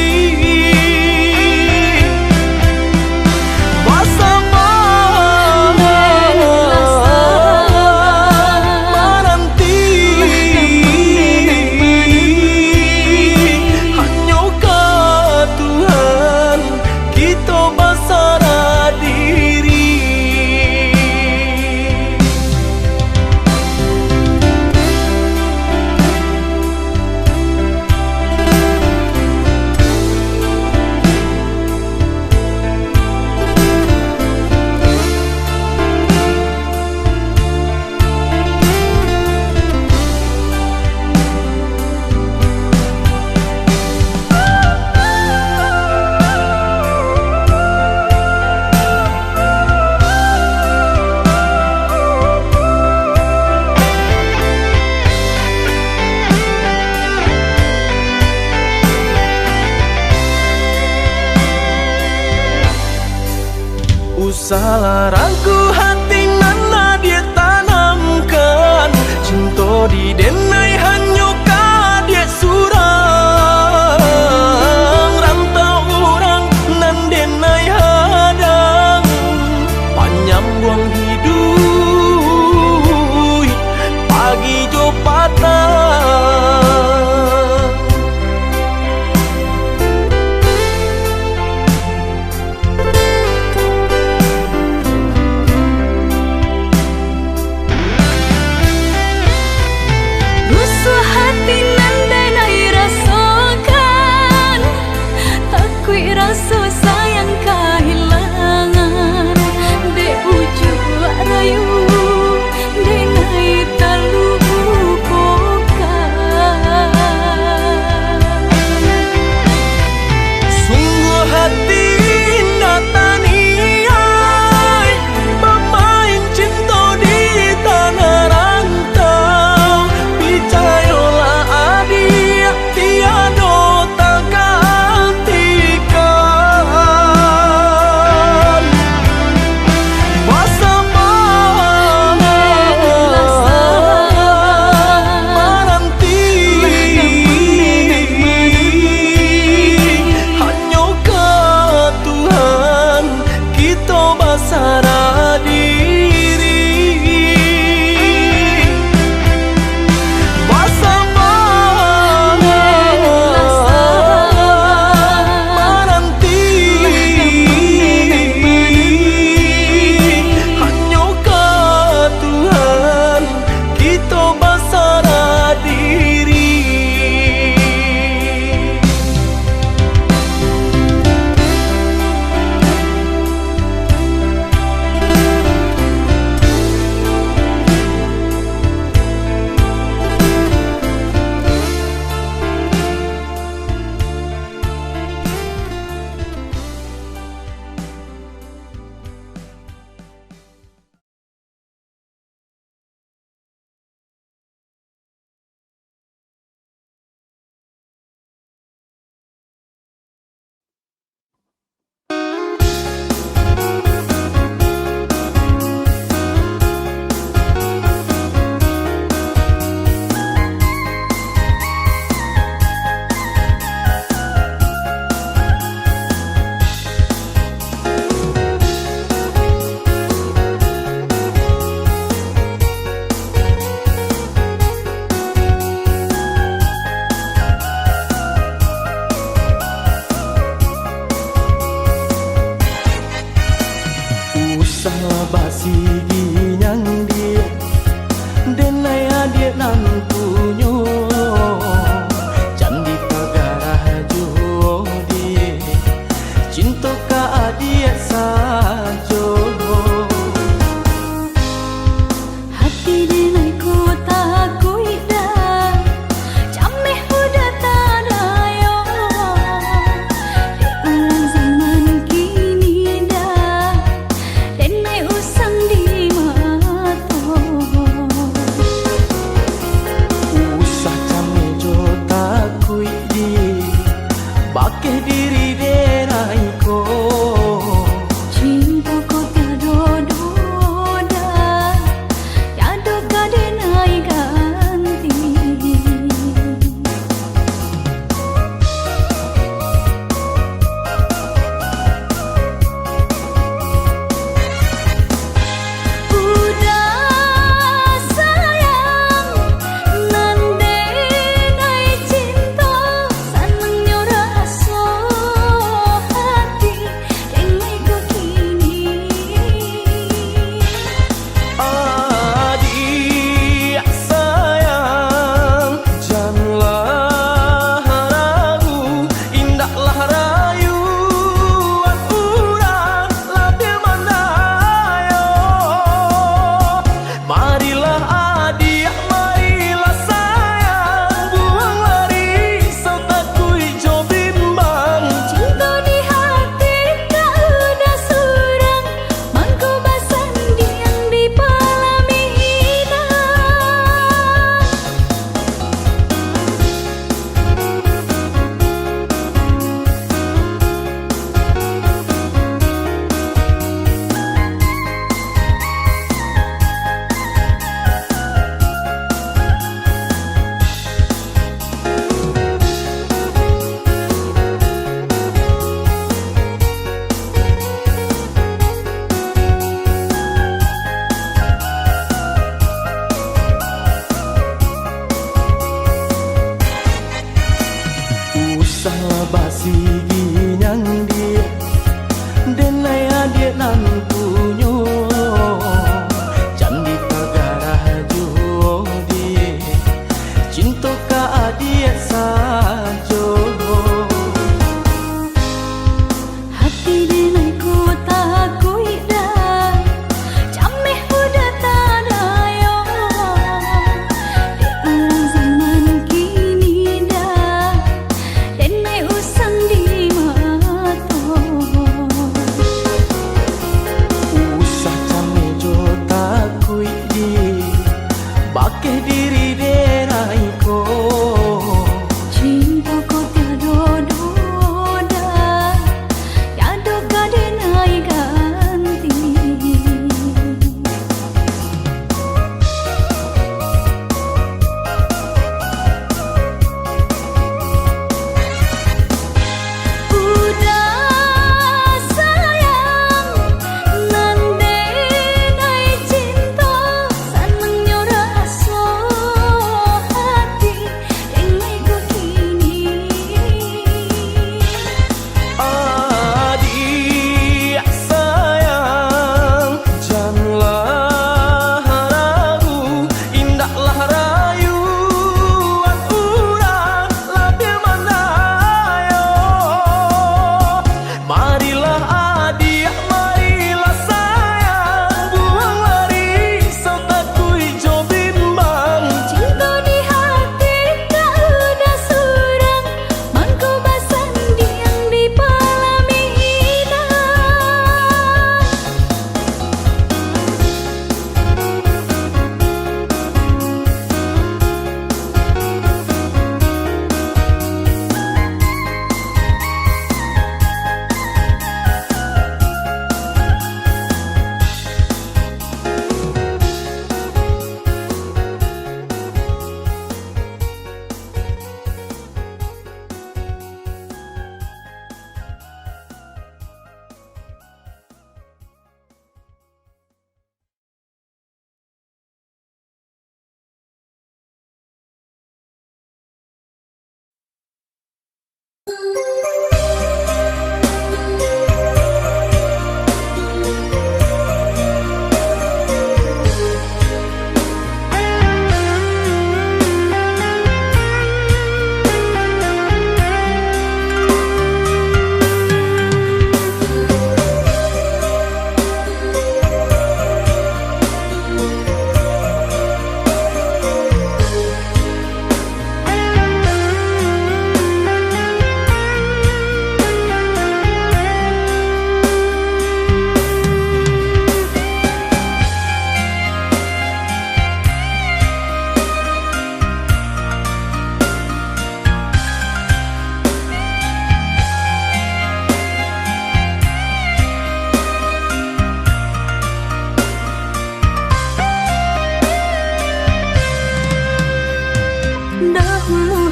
Basabar mananti, hanyo ka Tuhan kito basarah diri. Usahlah ragu hati nan lah ditanamkan, cinto di denai hanyo ka dek surang, rantau urang nan denai hadang, panyambuang hiduik pagi jo patang. Lah basigi nyang diak, den lai adiak nan punyo, candi tagarah juo diak, cinto ka adiak sajo. Hati den lai ko takuik dah, cameh udah tadayo. Dek urang zaman kini dah, den lai usang di mato.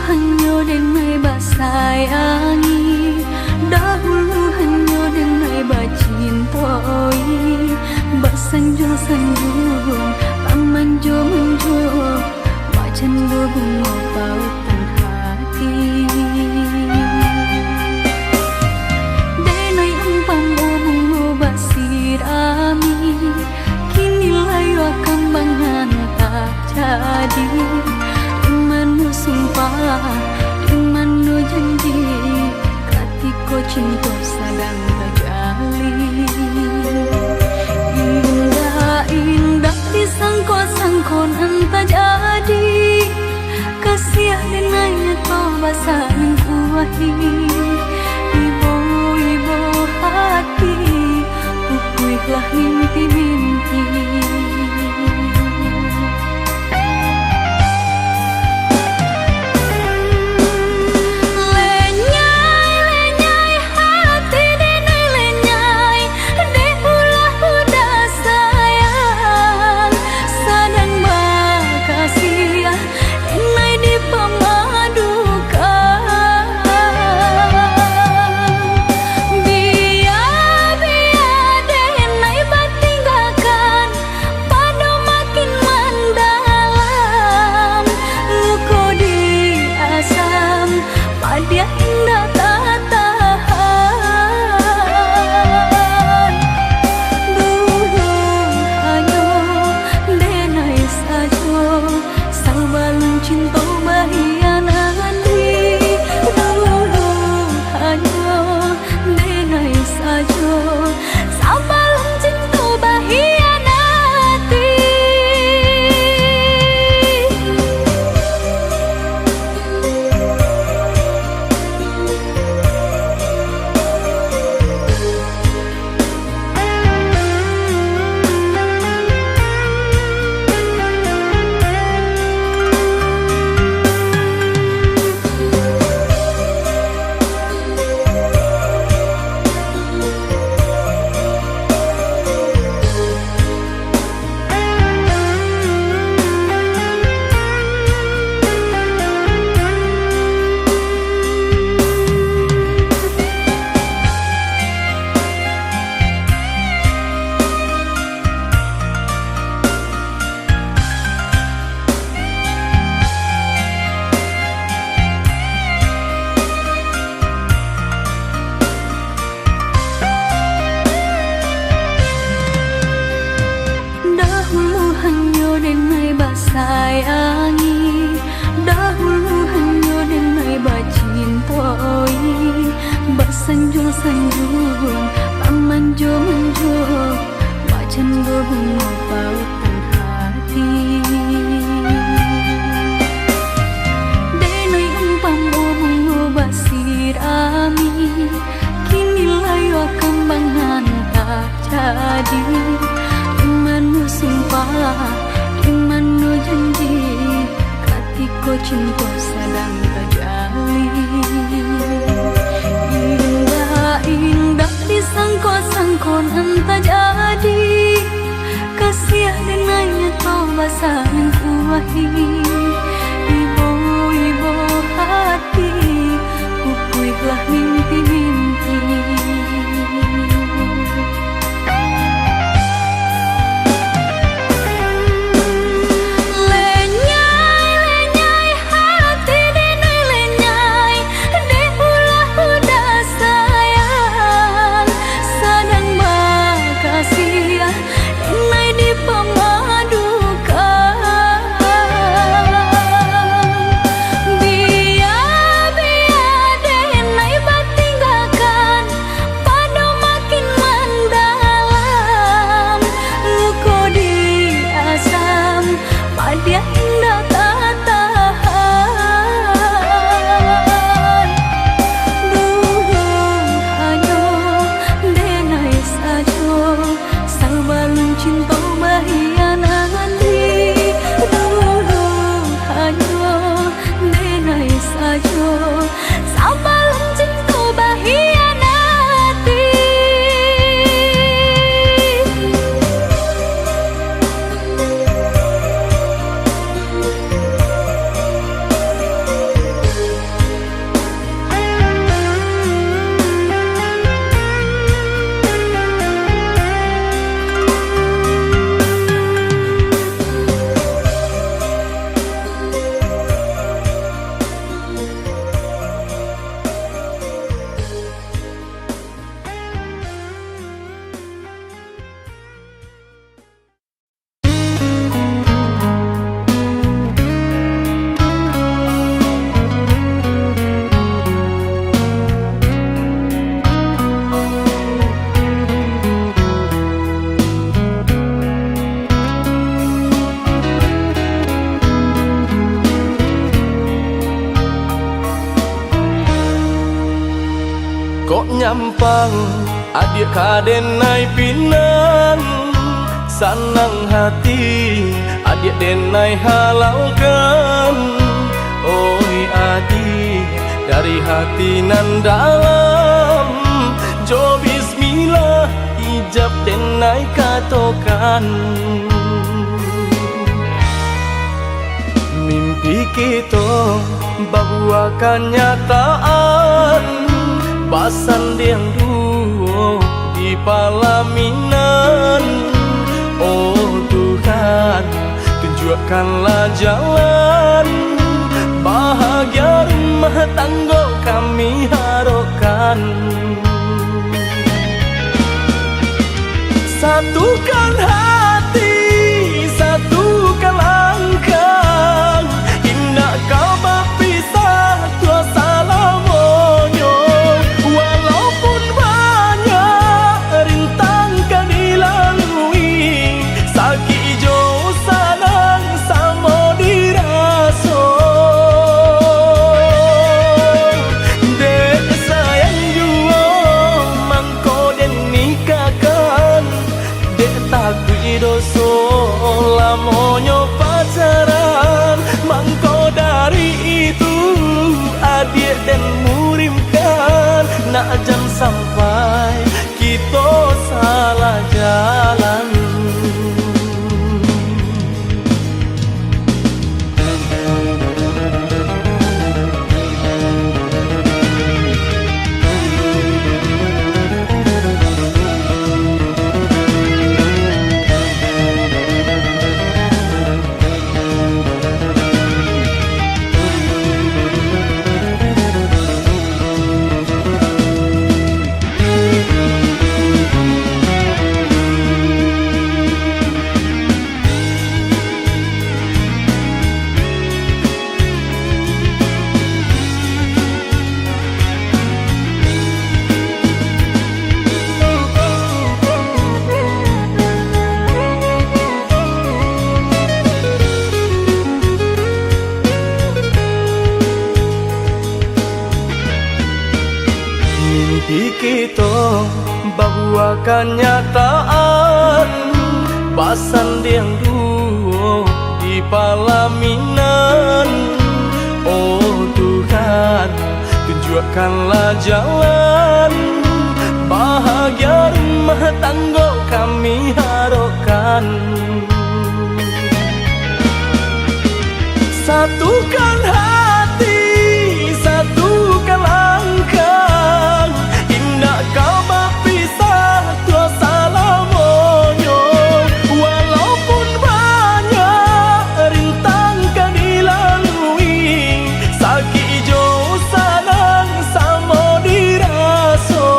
Hanyo denai basayangi, dahulu hanyo denai bacintoi, basanjuang-sanjuang, bamanjo-manjo, bacando bungo pautan hati. Denai umpamo bungo basirami, kini layua kambangan tak jadi. Di mano sumpah, di mano janji, katiko cinto sadang tajalin. Indak-indak disangko-sangko nan tajadi, kasiah denai nyato basalingkuahi. Ibo-ibo hati, pupuihlah mimpi-mimpi. Lenyai, lenyai hati denai lenyai, dek ulah budak sayang, sadang bakasiah, denai dipamadukan. Bia-bia denai batinggakan, pado makin mandalam, luko di asam, padiah indak tatahan. Dulu hanyo denai sajo, sabalun cinto bahianati. Dulu hanyo denai sajo, sabalun cinto bahianati. Dahulu hanyo denai basayangi, dahulu hanyo denai bacintoi, basanjuang-sanjuang, bamanjo-manjo, bacando bungo pautan hati. Denai umpamo bungo basirami, kini layua kambangan tak jadi. Di mano sumpah, di mano janji, katiko cinto sadang tajalin. Indak-indak disangko-sangko nan tajadi, kasiah denai nyato basalingkuahi. Ibo-ibo hati, pupuihlah mimpi-mimpi. Lenyai, lenyai hati denai lenyai, dek ulah budak sayang, sadang bakasiah, denai dipamadukan. Bia-bia denai batinggakan, pado makin mandalam, luko di asam, padiah indak tatahan. Dulu hanyo denai sajo, sabalun cinto bahianat. Gampang adiak ka denai pinang, sanang hati adiak denai halalkan. Oi adiak, dari hati nan dalam, jo bismillah ijab denai katokan. Mimpi kito babuah kanyataan, basandiang duo di palaminan. Oh Tuhan, tunjuakkanlah jalan, bahagia rumah tanggo kami harokkan. Satukan hati, satukan langkah, indak ka bapisah tu salamonyo. Walaupun banyak rintang ka dilalui, sakik jo sanang samo diraso. Dek sayang juo mangko den nikahkan, dek takuik doso lamonyo pacaran. Mangko dari itu adiak den murimkan, nak jan sampai kito salah jalan. Mimpi kito babuah kanyataan, basandiang duo di palaminan. Oh Tuhan, tunjuakkanlah jalan, bahagia rumah tanggo kami harokkan. Satukan hati, satukan langkah, indak ka bapisah tu salamonyo. Walaupun banyak rintang ka dilalui, sakik jo sanang samo diraso.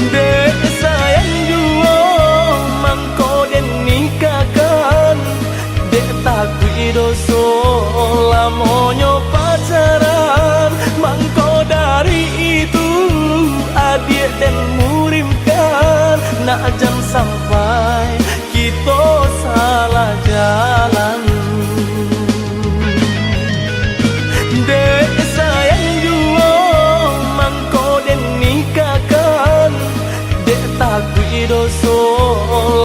Dek sayang juo mangko den nikahkan, dek takuik doso lamonyo pacaran. Mangko dari itu adiak den murimkan, nak jan